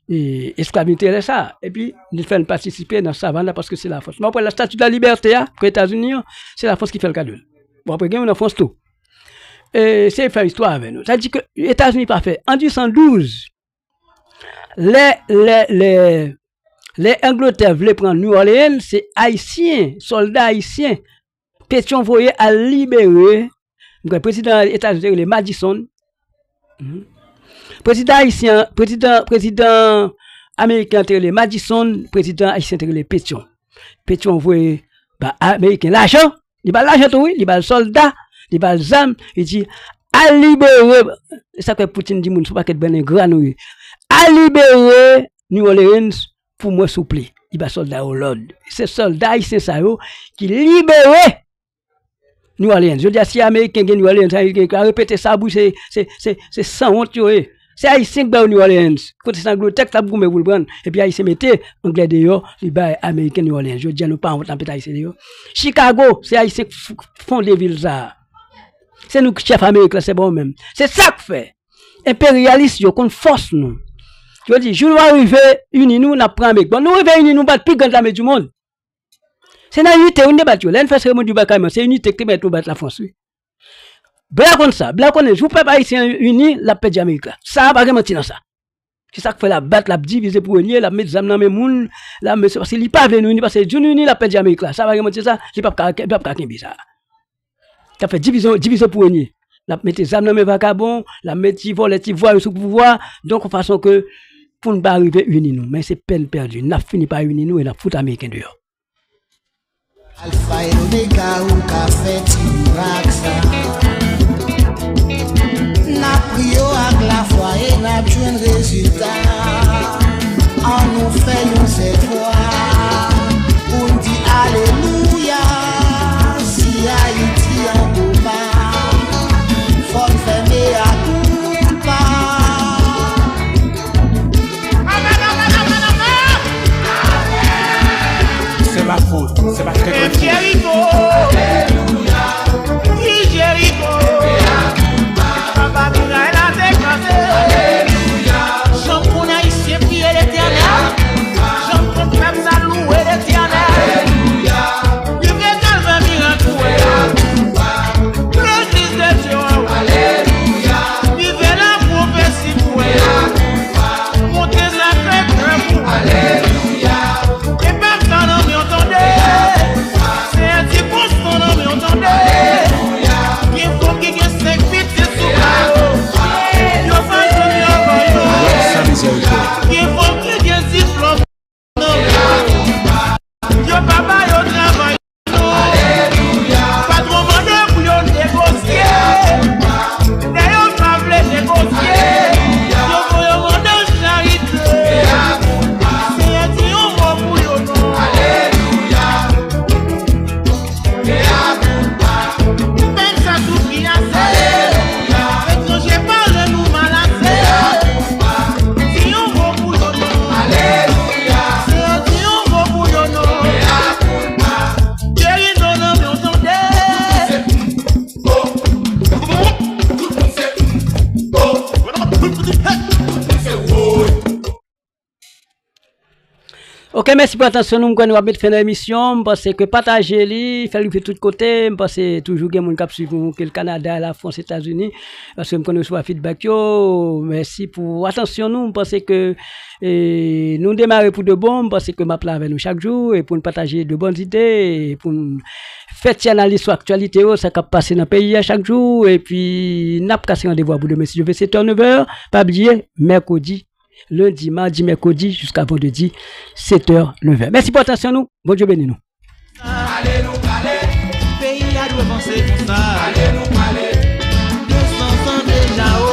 e, esklav li te rele sa, epi li fè n patisipe nan Savannah paske se Lafrans. Men w ap wè la Statue de la Liberté a, ke Etazini an, se Lafrans ki fè l kado l. Bon, apre gen youn an Frans tou. E, se fè istwa avè nou. Sa di ke Etazini pa fè. An dizuit san douz, lè, lè, lè, lè Angletè vle pran New Orleans, se Ayisyen, sòlda ayisyen, Petyon voye al libere, m kwè prezidan Etazini te rele Madison. Mhm. Prezidan ayisyen, prezidan, prezidan ameriken an te rele Madison, prezidan ayisyen te rele Petyon. Petyon voye ba ameriken lajan, li ba l lajan tou wi, li ba l sòlda, li ba l zam, li di, al libere, e sa k fè Putin di moun se yon pakèt bann engra nou ye. Al libere New Orleans pou mwen souple. Li ba sòlda yo lòd. Se sòlda ayisyen sa yo ki libere New Orleans. Jodi a, si Ameriken gen New Orleans, Ameriken ka repete sa bouch, se, se, se, se sanwont yo ye. Se Ayisyen k ba yo New Orleans. Kote se Angletè k t ap goumen pou l pran l. Epi Ayisyen mete Anglè deyò, li bay Ameriken New Orleans. Jodi a, nou pa wont n ap mete Ayisyen deyò. Chicago, se Ayisyen k f-, fonde vil sa a. Se nou k chèf Amerik la, se pa yo menm. Se sa k fè enperyalis yo konn fòs nou. Yo di, jou nou va rive ini nou, n ap pran Amerik. Bon, nou rive ini nou, bat pi grann lame di mond. Se nan inite wi n te bat yo. Lè n fè seremoni Djouba Kayman, se inite ki te pèmèt nou bat Lafrans wi. Blan konn sa. Blan konnen jou pèp ayisyen ini, l ap pèdi Amerik la. Sa a pa gen manti nan sa. Se sa k fè l ap bat, l ap divize pou renye, l ap met zam nan men moun, l ap met, se paske li pa vle nou ini, paske jou nou ini, l ap pèdi Amerik la. Sa pa gen manti sa, li p ap ka, li p ap ka kenbe sa. K ap fè divizyon, divize pou renye. L ap mete zam nan men vakabon, l ap met ti vòlè, ti vwayou sou pouvwa. Donk, yon fason ke pou n pa rive ini nou. Men se pèn pèdi. N ap fini pa ini nou e n ap fout Ameriken deyò. Alfa e Omega, ou ka fè ti mirak sa. N ap priye w ak lafwa e n ap jwenn rezilta. An nou fè yon sèl vwa pou n di alelouya. Si Ayiti an koma, fò n fè mea koulpa. Se pa fot, se pa trè trè fot. Jeriko, ki Jeriko? Papa miray la te kase. Jan pou n Ayisyen priye Letènèl. Jan pou pèp sa louwe Letènèl. Li vle kalvè mirak ou wè. Legliz de Dye wè. Li vle la pwofesi pou wè. Monte sa fè kè pou wè. E pèp sa nan men w tande. Seyè di konstan nan men w tande. Gen fanm ki gen senk pitit sou kò yo. Yo pa jwenn travay non. Gen fanm ki gen diplòm. Yo pa ba yo travay non. Patwon mande pou yo negosye. Lè yo pa vle negosye, yo voye yo mande charite. Seyè di yon mo pou yo non. Pèp sa soufri ase. Etranje pale nou mal ase. Di yon mo pou yo non. Seyè di yon mo pou yo non. Geri nou nan men w tande. Ok, mèsi pou atansyon nou. M kwè nou ap met fen nan emisyon. M panse ke pataje li, fè l rive tout kote. M panse toujou gen moun k ap swiv nou, ke l Kanada, Lafrans, Etazini. Paske m konn resevwa feedback yo. Mèsi pou atansyon nou. M panse ke, e, nou demare pou de bon. M panse ke m ap la avè nou chak jou e pou n pataje de bon ide, e pou n fè ti analiz sou aktyalite yo, sa k ap pase nan peyi a chak jou. Epi n ap kase randevou a pou demen, si Dye vle, sèt è, nèf è. Pa bliye, mèkredi, lendi, madi, mèkredi, jiska vandredi, sèt è, nèf è. Mèsi pou atansyon nou. Bondye beni nou. Peyi a dwe vanse konsa. De san zan deja, o.